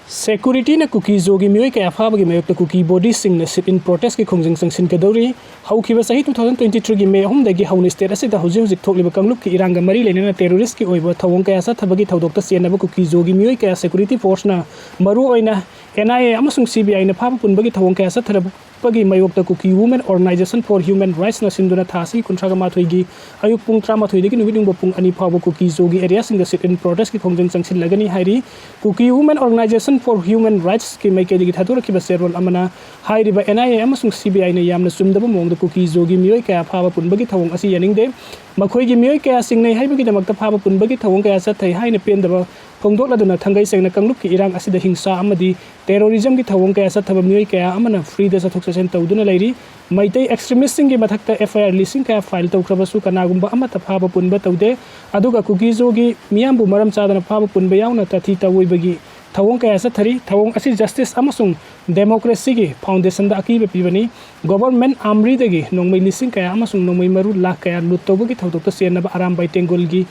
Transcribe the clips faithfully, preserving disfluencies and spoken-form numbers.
ꯁꯦꯀ꯭ꯌꯨꯔꯤꯇꯤꯅ ꯀꯨꯀꯤ ꯖꯣꯒꯤ ꯃꯤꯑꯣꯏ ꯀꯌꯥ ꯐꯥꯕꯒꯤ ꯃꯥꯌꯣꯛꯇ ꯀꯨꯀꯤ ꯕꯣꯗꯤꯁꯤꯡꯅ ꯁꯤꯠ ꯏꯟ ꯄ꯭ꯔꯣꯇꯦꯁꯀꯤ ꯈꯣꯡꯖꯪ ꯆꯪꯁꯤꯟꯒꯗꯧꯔꯤ꯫ ꯍꯧꯈꯤꯕ ꯆꯍꯤ two thousand twenty three ꯒꯤ ꯃꯦ ꯑꯍꯨꯝꯗꯒꯤ ꯍꯧꯅ ꯁ꯭ꯇꯦꯠ ꯑꯁꯤꯗ ꯍꯧꯖꯤꯛ ꯍꯧꯖꯤꯛ ꯊꯣꯛꯂꯤꯕ ꯀꯥꯡꯂꯨꯞꯀꯤ ꯏꯔꯥꯡꯒ ꯃꯔꯤ ꯂꯩꯅꯅ ꯇꯦꯔꯣꯔꯤꯁꯀꯤ ꯑꯣꯏꯕ ꯊꯧꯑꯣꯡ ꯀꯌꯥ ꯆꯠꯊꯕꯒꯤ ꯊꯧꯗꯣꯛꯇ ꯆꯦꯟꯅꯕ ꯀꯨꯀꯤ ꯖꯣꯒꯤ ꯃꯤꯑꯣꯏ ꯀꯌꯥ ꯁꯦꯀ꯭ꯌꯨꯔꯤꯇꯤ ꯐꯣꯔꯁꯅ, ꯃꯔꯨꯑꯣꯏꯅ N I A ꯑꯃꯁꯨꯡ C B I ꯅ ꯐꯥꯕ ꯄꯨꯟꯕꯒꯤ ꯊꯧꯑꯣꯡ ꯀꯌꯥ ꯆꯠꯊꯔꯛꯄꯒꯤ ꯃꯥꯌꯣꯛꯇ ꯀꯨꯀꯤ Women Organization for Human Rights ꯅ ꯁꯤꯟꯗꯨꯅ ꯊꯥ ꯑꯁꯤꯒꯤ ꯀꯨꯟꯊ꯭ꯔꯥꯒ ꯃꯥꯊꯣꯏꯒꯤ ꯑꯌꯨꯛ ꯄꯨꯡ ꯇꯔꯥꯃꯥꯊꯣꯏꯗꯒꯤ ꯅꯨꯃꯤꯠ ꯌꯨꯡꯕ ꯄꯨꯡ ꯑꯅꯤ ꯐꯥꯎꯕ ꯀꯨꯀꯤ ꯖꯣꯒꯤ ꯑꯦꯔꯤꯌꯥꯁꯤꯡꯗ ꯁꯤꯠ ꯏꯟ ꯄ꯭ꯔꯣꯇꯦꯁꯀꯤ ꯈꯣꯡꯖꯪ ꯆꯪꯁꯤꯜꯂꯒꯅꯤ ꯍꯥꯏꯔꯤ꯫ ꯀꯨꯀꯤ Women Organization for Human Rights ꯀꯤ ꯃꯥꯏꯀꯩꯗꯒꯤ ꯊꯥꯗꯣꯔꯛꯈꯤꯕ ꯆꯦꯔꯣꯜ ꯑꯃꯅ ꯍꯥꯏꯔꯤꯕ N I A ꯑꯃꯁꯨꯡ C B I ꯅ ꯌꯥꯝꯅ ꯆꯨꯝꯗꯕ ꯃꯑꯣꯡꯗ ꯀꯨꯀꯤ ꯖꯣꯒꯤ ꯃꯤꯑꯣꯏ ꯀꯌꯥ ꯐꯥꯕ ꯄꯨꯟꯕꯒꯤ ꯊꯧꯑꯣꯡ ꯑꯁꯤ ꯌꯥꯅꯤꯡꯗꯦ꯫ ꯃꯈꯣꯏꯒꯤ ꯃꯤꯑꯣꯏ ꯀꯌꯥ ꯆꯤꯡꯅꯩ ꯍꯥꯏꯕꯒꯤꯗꯃꯛꯇ ꯐꯥꯕ ꯄꯨꯟꯕꯒꯤ ꯊꯧꯑꯣꯡ ꯀꯌꯥ ꯆꯠꯊꯩ ꯍꯥꯏꯅ ꯄꯦꯟꯗꯕ ꯐꯣꯡꯗꯣꯛꯂꯗꯨꯅ ꯊꯥꯡꯒꯩ ꯁꯦꯡꯅ ꯀꯥꯡꯂꯨꯞꯀꯤ ꯏꯔꯥꯡ ꯑꯁꯤꯗ ꯍꯤꯡꯁꯥ ꯑꯃꯗꯤ ꯇꯦꯔꯣꯔꯤꯖꯝꯒꯤ ꯊꯧꯑꯣꯡ ꯀꯌꯥ ꯆꯠꯊꯕ ꯃꯤꯑꯣꯏ ꯀꯌꯥ ꯑꯃꯅ ꯐ꯭ꯔꯤꯗ ꯆꯠꯊꯣꯛ ꯆꯠꯁꯤꯟ ꯇꯧꯗꯨꯅ ꯂꯩꯔꯤ꯫ ꯃꯩꯇꯩ ꯑꯦꯛꯁꯇ꯭ꯔꯤꯃꯤꯁꯁꯤꯡꯒꯤ ꯃꯊꯛꯇ F I R ꯂꯤꯁꯤꯡ ꯀꯌꯥ ꯐꯥꯏꯜ ꯇꯧꯈ꯭ꯔꯕꯁꯨ ꯀꯅꯥꯒꯨꯝꯕ ꯑꯃꯠꯇ ꯐꯥꯕ ꯄꯨꯟꯕ ꯇꯧꯗꯦ꯫ ꯑꯗꯨꯒ ꯀꯨꯀꯤ ꯖꯣꯒꯤ ꯃꯤꯌꯥꯝꯕꯨ ꯃꯔꯝ ꯆꯥꯗꯅ ꯐꯥꯕ ꯄꯨꯟꯕ ꯌꯥꯎꯅ ꯇꯥꯊꯤ ꯇꯥꯑꯣꯏꯕꯒꯤ ꯊꯧꯑꯣꯡ ꯀꯌꯥ ꯆꯠꯊꯔꯤ꯫ ꯊꯧꯑꯣꯡ ꯑꯁꯤ ꯖꯁꯇꯤꯁ ꯑꯃꯁꯨꯡ ꯗꯦꯃꯣꯀ꯭ꯔꯦꯁꯤꯒꯤ ꯐꯥꯎꯟꯗꯦꯁꯟꯗ ꯑꯀꯤꯕ ꯄꯤꯕꯅꯤ꯫ ꯒꯣꯚꯔꯟꯃꯦꯟꯠ ꯑꯥꯔꯃꯔꯤꯗꯒꯤ ꯅꯣꯡꯃꯩ ꯂꯤꯁꯤꯡ ꯀꯌꯥ ꯑꯃꯁꯨꯡ ꯅꯣꯡꯃꯩ ꯃꯔꯨ ꯂꯥꯈ ꯀꯌꯥ ꯂꯨꯠ ꯇꯧꯕꯒꯤ ꯊꯧꯗꯣꯛꯇ ꯆꯦꯟꯅꯕ ꯑꯔꯥꯝꯕꯥꯏ ꯇꯦꯡꯒꯣꯜꯒꯤ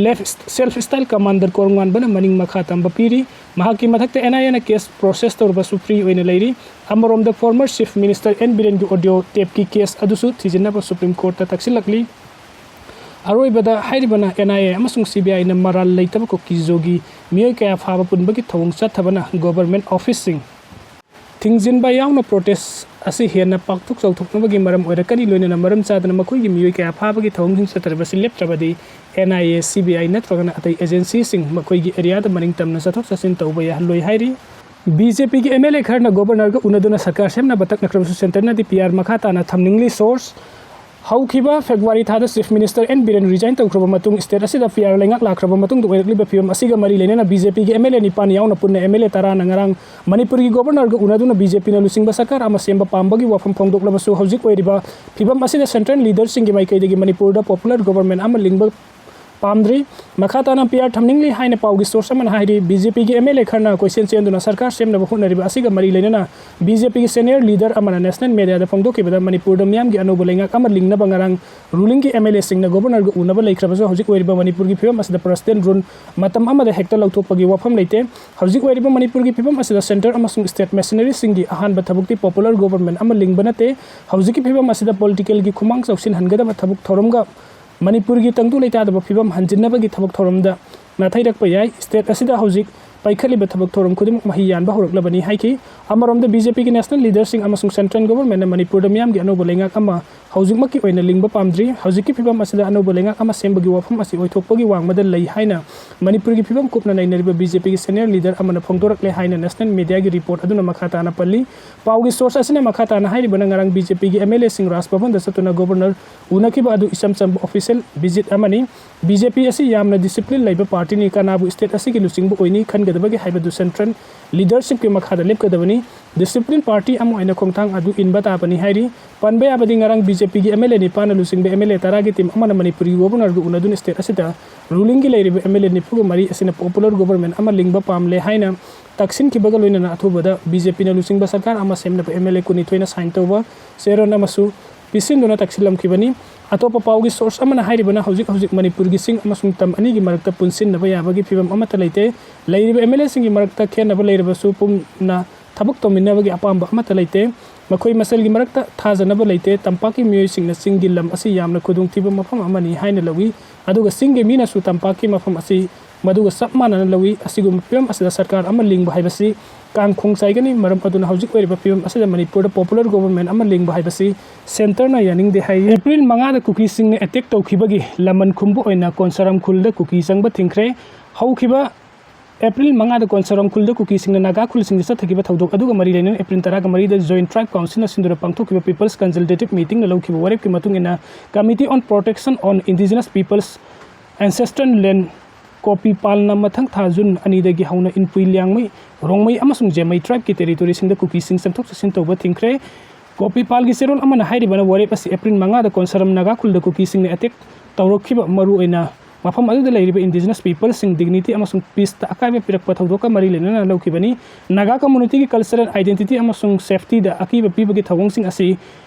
ꯂꯦꯐ ꯁꯦꯜꯐ ꯁ꯭ꯇꯥꯏꯜ ꯀꯃꯥꯟꯗꯔ ꯀꯣꯔꯉꯥꯟꯕꯅ ꯃꯅꯤꯡ ꯃꯈꯥ ꯇꯝꯕ ꯄꯤꯔꯤ꯫ ꯃꯍꯥꯛꯀꯤ ꯃꯊꯛꯇ N I A ꯅ ꯀꯦꯁ ꯄ꯭ꯔꯣꯁꯦꯁ ꯇꯧꯔꯕꯁꯨ ꯐ꯭ꯔꯤ ꯑꯣꯏꯅ ꯂꯩꯔꯤ꯫ ꯑꯃꯔꯣꯝꯗ ꯐꯣꯔꯃꯔ ꯆꯤꯐ ꯃꯤꯅꯤꯁꯇꯔ ꯑꯦꯟ ꯕꯤꯔꯦꯟꯒꯤ ꯑꯣꯗꯤꯑꯣ ꯇꯦꯞꯀꯤ ꯀꯦꯁ ꯑꯗꯨꯁꯨ ꯊꯤꯖꯤꯟꯅꯕ ꯁꯨꯄ꯭ꯔꯤꯝ ꯀꯣꯔꯠꯇ ꯇꯛꯁꯤꯜꯂꯛꯂꯤ꯫ ꯑꯔꯣꯏꯕꯗ ꯍꯥꯏꯔꯤꯕꯅ N I A ꯑꯃꯁꯨꯡ C B I ꯅ ꯃꯔꯥꯜ ꯂꯩꯇꯕ ꯀꯨꯀꯤ ꯖꯣꯒꯤ ꯃꯤꯑꯣꯏ ꯀꯌꯥ ꯐꯥꯕ ꯄꯨꯟꯕꯒꯤ ꯊꯧꯑꯣꯡ ꯆꯠꯊꯕꯅ ꯒꯣꯚꯔꯟꯃꯦꯟꯠ ꯑꯣꯐꯤꯁꯁꯤꯡ ꯊꯤꯡꯖꯤꯟꯕ ꯌꯥꯎꯅ ꯄ꯭ꯔꯣꯇꯦꯁ ꯑꯁꯤ ꯍꯦꯟꯅ ꯄꯥꯛꯊꯣꯛ ꯆꯥꯎꯊꯣꯛꯅꯕꯒꯤ ꯃꯔꯝ ꯑꯣꯏꯔꯛꯀꯅꯤ꯫ ꯂꯣꯏꯅꯅ ꯃꯔꯝ ꯆꯥꯗꯅ ꯃꯈꯣꯏꯒꯤ ꯃꯤꯑꯣꯏ ꯀꯌꯥ ꯐꯥꯕꯒꯤ ꯊꯧꯑꯣꯡꯁꯤꯡ ꯆꯠꯊꯔꯤꯕꯁꯤ ꯂꯦꯞꯇ꯭ꯔꯕꯗꯤ N I A, C B I ꯅꯠꯇ꯭ꯔꯒꯅ ꯑꯇꯩ ꯑꯦꯖꯦꯟꯁꯤꯁꯤꯡ ꯃꯈꯣꯏꯒꯤ ꯑꯦꯔꯤꯌꯥꯗ ꯃꯅꯤꯡ ꯇꯝꯅ ꯆꯠꯊꯣꯛ ꯆꯠꯁꯤꯟ ꯇꯧꯕ ꯌꯥꯍꯜꯂꯣꯏ ꯍꯥꯏꯔꯤ꯫ B J P ꯒꯤ M L A ꯈꯔꯅ ꯒꯣꯚꯔꯅꯔꯒ ꯎꯅꯗꯨꯅ ꯁꯔꯀꯥꯔ ꯁꯦꯝꯅꯕ ꯇꯛꯅꯈ꯭ꯔꯕꯁꯨ ꯁꯦꯟꯇꯔꯅꯗꯤ P R ꯃꯈꯥ ꯇꯥꯅ ꯊꯝꯅꯤꯡꯂꯤ꯫ ꯁꯣꯔꯁ: ꯍꯧꯈꯤꯕ ꯐꯦꯕ꯭ꯔꯨꯋꯥꯔꯤ ꯊꯥꯗ chief minister N Biren resign ꯇꯧꯈ꯭ꯔꯕ ꯃꯇꯨꯡ ꯁ꯭ꯇꯦꯠ ꯑꯁꯤꯗ P R ꯂꯩꯉꯥꯛ ꯂꯥꯛꯈ꯭ꯔꯕ ꯃꯇꯨꯡꯗ ꯑꯣꯏꯔꯛꯂꯤꯕ ꯐꯤꯕꯝ ꯑꯁꯤꯒ ꯃꯔꯤ ꯂꯩꯅꯅ B J P ꯒꯤ M L A ꯅꯤꯄꯥꯟ ꯌꯥꯎꯅ ꯄꯨꯟꯅ M L A ꯇꯔꯥꯅ ꯉꯔꯥꯡ ꯃꯅꯤꯄꯨꯔꯒꯤ ꯒꯣꯚꯔꯅꯔꯒ ꯎꯅꯗꯨꯅ B J P ꯅ ꯂꯨꯆꯤꯡꯕ ꯁꯔꯀꯥꯔ ꯑꯃ ꯁꯦꯝꯕ ꯄꯥꯝꯕꯒꯤ ꯋꯥꯐꯝ ꯐꯣꯡꯗꯣꯛꯂꯕꯁꯨ, ꯍꯧꯖꯤꯛ ꯑꯣꯏꯔꯤꯕ ꯐꯤꯕꯝ ꯑꯁꯤꯗ ꯁꯦꯟꯇ꯭ꯔꯦꯜ ꯂꯤꯗꯔꯁꯤꯡꯒꯤ ꯃꯥꯏꯀꯩꯗꯒꯤ ꯃꯅꯤꯄꯨꯔꯗ ꯄꯣꯄꯨꯂꯔ ꯒꯣꯚꯔꯟꯃꯦꯟꯠ ꯑꯃ ꯂꯤꯡꯕ ꯄꯥꯝꯗ꯭ꯔꯤ꯫ ꯃꯈꯥ ꯇꯥꯅ ꯄꯤ ꯑꯥꯔ ꯊꯝꯅꯤꯡꯂꯤ ꯍꯥꯏꯅ ꯄꯥꯎꯒꯤ ꯁꯣꯔꯁ ꯑꯃꯅ ꯍꯥꯏꯔꯤ, ꯕꯤ ꯖꯦ ꯄꯤꯒꯤ ꯑꯦꯝ ꯑꯦꯜ ꯑꯦ ꯈꯔꯅ ꯀꯣꯏꯆꯦꯟ ꯆꯦꯟꯗꯨꯅ ꯁꯔꯀꯥꯔ ꯁꯦꯝꯅꯕ ꯍꯣꯠꯅꯔꯤꯕ ꯑꯁꯤꯒ ꯃꯔꯤ ꯂꯩꯅꯅ ꯕꯤ ꯖꯦ ꯄꯤꯒꯤ ꯁꯦꯅꯤꯌꯔ ꯂꯤꯗꯔ ꯑꯃꯅ ꯅꯦꯁꯅꯦꯜ ꯃꯦꯗꯤꯌꯥꯗ ꯐꯣꯡꯗꯣꯛꯈꯤꯕꯗ ꯃꯅꯤꯄꯨꯔꯗ ꯃꯤꯌꯥꯝꯒꯤ ꯑꯅꯧꯕ ꯂꯩꯉꯥꯛ ꯑꯃ ꯂꯤꯡꯅꯕ ꯉꯔꯥꯡ ꯔꯨꯂꯤꯡꯒꯤ ꯑꯦꯝ ꯑꯦꯜ ꯑꯦꯁꯤꯡꯅ ꯒꯣꯕꯔꯅꯔꯒ ꯎꯅꯕ ꯂꯩꯈ꯭ꯔꯕꯁꯨ ꯍꯧꯖꯤꯛ ꯑꯣꯏꯔꯤꯕ ꯃꯅꯤꯄꯨꯔꯒꯤ ꯐꯤꯕꯝ ꯑꯁꯤꯗ ꯄ꯭ꯔꯁꯤꯗꯦꯟ ꯔꯨꯜ ꯃꯇꯝ ꯑꯃꯗ ꯍꯦꯛꯇ ꯂꯧꯊꯣꯛꯄꯒꯤ ꯋꯥꯐꯝ ꯂꯩꯇꯦ꯫ ꯍꯧꯖꯤꯛ ꯑꯣꯏꯔꯤꯕ ꯃꯅꯤꯄꯨꯔꯒꯤ ꯐꯤꯕꯝ ꯑꯁꯤꯗ ꯁꯦꯟꯇꯔ ꯑꯃꯁꯨꯡ ꯁ꯭ꯇꯦꯠ ꯃꯦꯁꯤꯅꯔꯤꯁꯤꯡꯒꯤ ꯑꯍꯥꯟꯕ ꯊꯕꯛꯇꯤ ꯄꯣꯄꯨꯂꯔ ꯒꯣꯕꯔꯃꯦꯟ ꯑꯃ ꯂꯤꯡꯕ ꯅꯠꯇꯦ꯫ ꯍꯧꯖꯤꯛꯀꯤ ꯐꯤꯕꯝ ꯑꯁꯤꯗ ꯄꯣꯂꯤꯇꯤꯀꯦꯜꯒꯤ ꯈꯨꯃꯥꯡ ꯆꯥꯎꯁꯤꯟꯍꯟꯒꯗꯕ ꯊꯕꯛ ꯊꯧꯔꯝꯒ ꯃꯅꯤꯄꯨꯔꯒꯤ ꯇꯪꯗꯨ ꯂꯩꯇꯥꯗꯕ ꯐꯤꯕꯝ ꯍꯟꯖꯤꯟꯅꯕꯒꯤ ꯊꯕꯛ ꯊꯧꯔꯝꯗ ꯅꯥꯊꯩꯔꯛꯄ ꯌꯥꯏ꯫ ꯁ꯭ꯇꯦꯠ ꯑꯁꯤꯗ ꯍꯧꯖꯤꯛ ꯄꯥꯏꯈꯠꯂꯤꯕ ꯊꯕꯛ ꯊꯧꯔꯝ ꯈꯨꯗꯤꯡꯃꯛ ꯃꯍꯩ ꯌꯥꯟꯕ ꯍꯧꯔꯛꯂꯕꯅꯤ ꯍꯥꯏꯈꯤ꯫ ꯑꯃꯔꯣꯝꯗ ꯕꯤ ꯖꯦ ꯄꯤꯒꯤ ꯅꯦꯁꯅꯦꯜ ꯂꯤꯗꯔꯁꯤꯡ ꯑꯃꯁꯨꯡ ꯁꯦꯟꯇ꯭ꯔꯦꯜ ꯒꯣꯕꯔꯃꯦꯟꯅ ꯃꯅꯤꯄꯨꯔꯗ ꯃꯤꯌꯥꯝꯒꯤ ꯑꯅꯧꯕ ꯂꯩꯉꯥꯛ ꯑꯃ ꯍꯧꯖꯤꯛꯃꯛꯀꯤ ꯑꯣꯏꯅ ꯂꯤꯡꯕ ꯄꯥꯝꯗ꯭ꯔꯤ꯫ ꯍꯧꯖꯤꯛꯀꯤ ꯐꯤꯕꯝ ꯑꯁꯤꯗ ꯑꯅꯧꯕ ꯂꯩꯉꯥꯛ ꯑꯃ ꯁꯦꯝꯕꯒꯤ ꯋꯥꯐꯝ ꯑꯁꯤ ꯑꯣꯏꯊꯣꯛꯄꯒꯤ ꯋꯥꯡꯃꯗ ꯂꯩ ꯍꯥꯏꯅ ꯃꯅꯤꯄꯨꯔꯒꯤ ꯐꯤꯕꯝ ꯀꯨꯞꯅ ꯅꯩꯅꯔꯤꯕ ꯕꯤ ꯖꯦ ꯄꯤꯒꯤ ꯁꯦꯅꯤꯌꯔ ꯂꯤꯗꯔ ꯑꯃꯅ ꯐꯣꯡꯗꯣꯔꯛꯂꯦ ꯍꯥꯏꯅ ꯅꯦꯁꯅꯦꯜ ꯃꯦꯗꯤꯌꯥꯒꯤ ꯔꯤꯄꯣꯔꯠ ꯑꯗꯨꯅ ꯃꯈꯥ ꯇꯥꯅ ꯄꯜꯂꯤ꯫ ꯄꯥꯎꯒꯤ ꯁꯣꯔꯁ ꯑꯁꯤꯅ ꯃꯈꯥ ꯇꯥꯅ ꯍꯥꯏꯔꯤꯕꯅ ꯉꯔꯥꯡ ꯕꯤ ꯖꯦ ꯄꯤꯒꯤ ꯑꯦꯝ ꯑꯦꯜ ꯑꯦꯁꯤꯡ ꯔꯥꯖ ꯚꯕꯟꯗ ꯆꯠꯇꯨꯅ ꯒꯣꯕꯔꯅꯔ ꯎꯅꯈꯤꯕ ꯑꯗꯨ ꯏꯆꯝ ꯆꯝꯕ ꯑꯣꯐꯤꯁꯤꯌꯦꯜ ꯚꯤꯖꯤꯠ ꯑꯃꯅꯤ꯫ ꯕꯤ ꯖꯦ ꯄꯤ ꯑꯁꯤ ꯌꯥꯝꯅ ꯗꯤꯁꯤꯄ꯭ꯂꯤꯟ ꯂꯩꯕ ꯄꯥꯔꯇꯤꯅꯤ, ꯀꯅꯥꯕꯨ ꯁ꯭ꯇꯦꯠ ꯑꯁꯤꯒꯤ ꯂꯨꯆꯤꯡꯕ ꯑꯣꯏꯅꯤ ꯈꯟꯒꯗꯕꯒꯦ ꯍꯥꯏꯕꯗꯨ ꯁꯦꯟꯇ꯭ꯔꯦꯜ ꯂꯤꯗꯔꯁꯤꯞꯀꯤ ꯃꯈꯥꯗ ꯂꯦꯞꯀꯗꯕꯅꯤ꯫ ꯗꯤꯁꯤꯄ꯭ꯂꯤꯟ ꯄꯥꯔꯇꯤ ꯑꯃ ꯑꯣꯏꯅ ꯈꯣꯡꯊꯥꯡ ꯑꯗꯨ ꯏꯟꯕ ꯇꯥꯕꯅꯤ ꯍꯥꯏꯔꯤ꯫ ꯄꯟꯕ ꯌꯥꯕꯗꯤ ꯉꯔꯥꯡ ꯕꯤ ꯖꯦ ꯄꯤꯒꯤ ꯑꯦꯝ ꯑꯦꯜ ꯑꯦ ꯅꯤꯄꯥꯟꯅ ꯂꯨꯆꯤꯡꯕ ꯑꯦꯝ ꯑꯦꯜ ꯑꯦ ꯇꯔꯥꯒꯤ ꯇꯤꯝ ꯑꯃꯅ ꯃꯅꯤꯄꯨꯔꯒꯤ ꯒꯣꯕꯔꯅꯔꯒ ꯎꯅꯗꯨꯅ ꯁ꯭ꯇꯦꯠ ꯑꯁꯤꯗ ꯔꯨꯂꯤꯡꯒꯤ ꯂꯩꯔꯤꯕ ꯑꯦꯝ ꯑꯦꯜ ꯑꯦ ꯅꯤꯐꯨꯒ ꯃꯔꯤ ꯑꯁꯤꯅ ꯄꯣꯄꯨꯂꯔ ꯒꯣꯕꯔꯃꯦꯟ ꯑꯃ ꯂꯤꯡꯕ ꯄꯥꯝꯂꯦ ꯍꯥꯏꯅ ꯇꯛꯁꯤꯟꯈꯤꯕꯒ ꯂꯣꯏꯅꯅ ꯑꯊꯨꯕꯗ ꯕꯤ ꯖꯦ ꯄꯤꯅ ꯂꯨꯆꯤꯡꯕ ꯁꯔꯀꯥꯔ ꯑꯃ ꯁꯦꯝꯅꯕ ꯑꯦꯝ ꯑꯦꯜ ꯑꯦ ꯀꯨꯟꯅꯤꯊꯣꯏꯅ ꯁꯥꯏꯟ ꯇꯧꯕ ꯆꯦꯔꯣꯜ ꯑꯃꯁꯨ ꯄꯤꯁꯤꯟꯗꯨꯅ ꯇꯛꯁꯤꯜꯂꯝꯈꯤꯕꯅꯤ꯫ ꯑꯇꯣꯞꯄ ꯄꯥꯎꯒꯤ ꯁꯣꯔꯁ ꯑꯃꯅ ꯍꯥꯏꯔꯤꯕꯅ ꯍꯧꯖꯤꯛ ꯍꯧꯖꯤꯛ ꯃꯅꯤꯄꯨꯔꯒꯤ ꯆꯤꯡ ꯑꯃꯁꯨꯡ ꯇꯝ ꯑꯅꯤꯒꯤ ꯃꯔꯛꯇ ꯄꯨꯟꯁꯤꯟꯅꯕ ꯌꯥꯕꯒꯤ ꯐꯤꯕꯝ ꯑꯃꯠꯇ ꯂꯩꯇꯦ꯫ ꯂꯩꯔꯤꯕ ꯑꯦꯝ ꯑꯦꯜ ꯑꯦꯁꯤꯡꯒꯤ ꯃꯔꯛꯇ ꯈꯦꯠꯅꯕ ꯂꯩꯔꯕꯁꯨ ꯄꯨꯟꯅ ꯊꯕꯛ ꯇꯧꯃꯤꯟꯅꯕꯒꯤ ꯑꯄꯥꯝꯕ ꯑꯃꯠꯇ ꯂꯩꯇꯦ꯫ ꯃꯈꯣꯏ ꯃꯁꯦꯜꯒꯤ ꯃꯔꯛꯇ ꯊꯥꯖꯅꯕ ꯂꯩꯇꯦ꯫ ꯇꯝꯄꯥꯛꯀꯤ ꯃꯤꯑꯣꯏꯁꯤꯡꯅ ꯆꯤꯡꯒꯤ ꯂꯝ ꯑꯁꯤ ꯌꯥꯝꯅ ꯈꯨꯗꯣꯡꯊꯤꯕ ꯃꯐꯝ ꯑꯃꯅꯤ ꯍꯥꯏꯅ ꯂꯧꯏ, ꯑꯗꯨꯒ ꯆꯤꯡꯒꯤ ꯃꯤꯅꯁꯨ ꯇꯝꯄꯥꯛꯀꯤ ꯃꯐꯝ ꯑꯁꯤ ꯃꯗꯨꯒ ꯆꯞ ꯃꯥꯟꯅꯅ ꯂꯧꯏ꯫ ꯑꯁꯤꯒꯨꯝꯕ ꯐꯤꯕꯝ ꯑꯁꯤꯗ ꯁꯔꯀꯥꯔ ꯑꯃ ꯂꯤꯡꯕ ꯍꯥꯏꯕꯁꯤ ꯀꯥꯡꯈꯣꯡ ꯆꯥꯏꯒꯅꯤ꯫ ꯃꯔꯝ ꯑꯗꯨꯅ ꯍꯧꯖꯤꯛ ꯑꯣꯏꯔꯤꯕ ꯐꯤꯕꯝ ꯑꯁꯤꯗ ꯃꯅꯤꯄꯨꯔꯗ ꯄꯣꯄꯨꯂꯔ ꯒꯣꯕꯔꯃꯦꯟ ꯑꯃ ꯂꯤꯡꯕ ꯍꯥꯏꯕꯁꯤ ꯁꯦꯟꯇꯔꯅ ꯌꯥꯅꯤꯡꯗꯦ ꯍꯥꯏ꯫ ꯑꯦꯄ꯭ꯔꯤꯜ ꯃꯉꯥꯗ ꯀꯨꯀꯤꯁꯤꯡꯅ ꯑꯦꯇꯦꯛ ꯇꯧꯈꯤꯕꯒꯤ ꯂꯃꯟ ꯈꯨꯝꯕ ꯑꯣꯏꯅ ꯀꯣꯟꯁꯥꯔꯝ ꯈꯨꯜꯗ ꯀꯨꯀꯤ ꯆꯪꯕ ꯊꯤꯡꯈ꯭ꯔꯦ꯫ ꯍꯧꯈꯤꯕ ꯑꯦꯄ꯭ꯔꯤꯜ ꯃꯉꯥꯗ ꯀꯣꯟꯁꯥꯔꯝ ꯈꯨꯜꯗ ꯀꯨꯀꯤꯁꯤꯡꯅ ꯅꯥꯒꯥ ꯈꯨꯜꯁꯤꯡꯗ ꯆꯠꯊꯈꯤꯕ ꯊꯧꯗꯣꯛ ꯑꯗꯨꯒ ꯃꯔꯤ ꯂꯩꯅꯅ ꯑꯦꯄ꯭ꯔꯤꯜ ꯇꯔꯥꯒ ꯃꯔꯤꯗ ꯖꯣꯏꯟꯠ ꯇ꯭ꯔꯥꯏꯕ ꯀꯥꯎꯟꯁꯤꯜꯅ ꯁꯤꯟꯗꯨꯅ ꯄꯥꯡꯊꯣꯛꯈꯤꯕ ꯄꯤꯄꯜꯁ ꯀꯟꯁꯜꯇꯦꯇꯤꯚ ꯃꯤꯇꯤꯡꯅ ꯂꯧꯈꯤꯕ ꯋꯥꯔꯦꯞꯀꯤ ꯃꯇꯨꯡ ꯏꯟꯅ Committee on Protection on Indigenous Peoples Ancestral Land ꯀꯣꯄꯤꯄꯥꯜꯅ ꯃꯊꯪ ꯊꯥ ꯖꯨꯟ ꯑꯅꯤꯗꯒꯤ ꯍꯧꯅ ꯏꯟꯄꯨꯏ ꯂꯤꯌꯥꯡꯃꯩ ꯔꯣꯡꯃꯩ ꯑꯃꯁꯨꯡ ꯖꯦꯃꯩ ꯇ꯭ꯔꯥꯏꯕꯀꯤ ꯇꯦꯔꯤꯇꯣꯔꯤꯁꯤꯡꯗ ꯀꯨꯀꯤꯁꯤꯡ ꯆꯪꯊꯣꯛ ꯆꯠꯁꯤꯟ ꯇꯧꯕ ꯊꯤꯡꯈ꯭ꯔꯦ꯫ ꯀꯣꯄꯤꯄꯥꯜꯒꯤ ꯆꯦꯔꯣꯜ ꯑꯃꯅ ꯍꯥꯏꯔꯤꯕꯅ ꯋꯥꯔꯦꯞ ꯑꯁꯤ ꯑꯦꯄ꯭ꯔꯤꯜ ꯃꯉꯥꯗ ꯀꯣꯟꯁꯥꯔꯝ ꯅꯥꯒꯥ ꯈꯨꯜꯗ ꯀꯨꯀꯤꯁꯤꯡꯅ ꯑꯦꯇꯦꯛ ꯇꯧꯔꯛꯈꯤꯕ ꯃꯔꯨꯑꯣꯏꯅ ꯃꯐꯝ ꯑꯗꯨꯗ ꯂꯩꯔꯤꯕ indigenous peopleꯁꯤꯡ dignity ꯑꯃꯁꯨꯡ peaceꯇ ꯑꯀꯥꯏꯕ ꯄꯤꯔꯛꯄ ꯊꯧꯗꯣꯛꯀ ꯃꯔꯤ ꯂꯩꯅꯅ ꯂꯧꯈꯤꯕꯅꯤ꯫ ꯅꯥꯒꯥ communityꯒꯤ cultural identity ꯑꯃꯁꯨꯡ safetyꯗ ꯑꯀꯤꯕ ꯄꯤꯕꯒꯤ ꯊꯧꯑꯣꯡꯁꯤꯡ ꯑꯁꯤ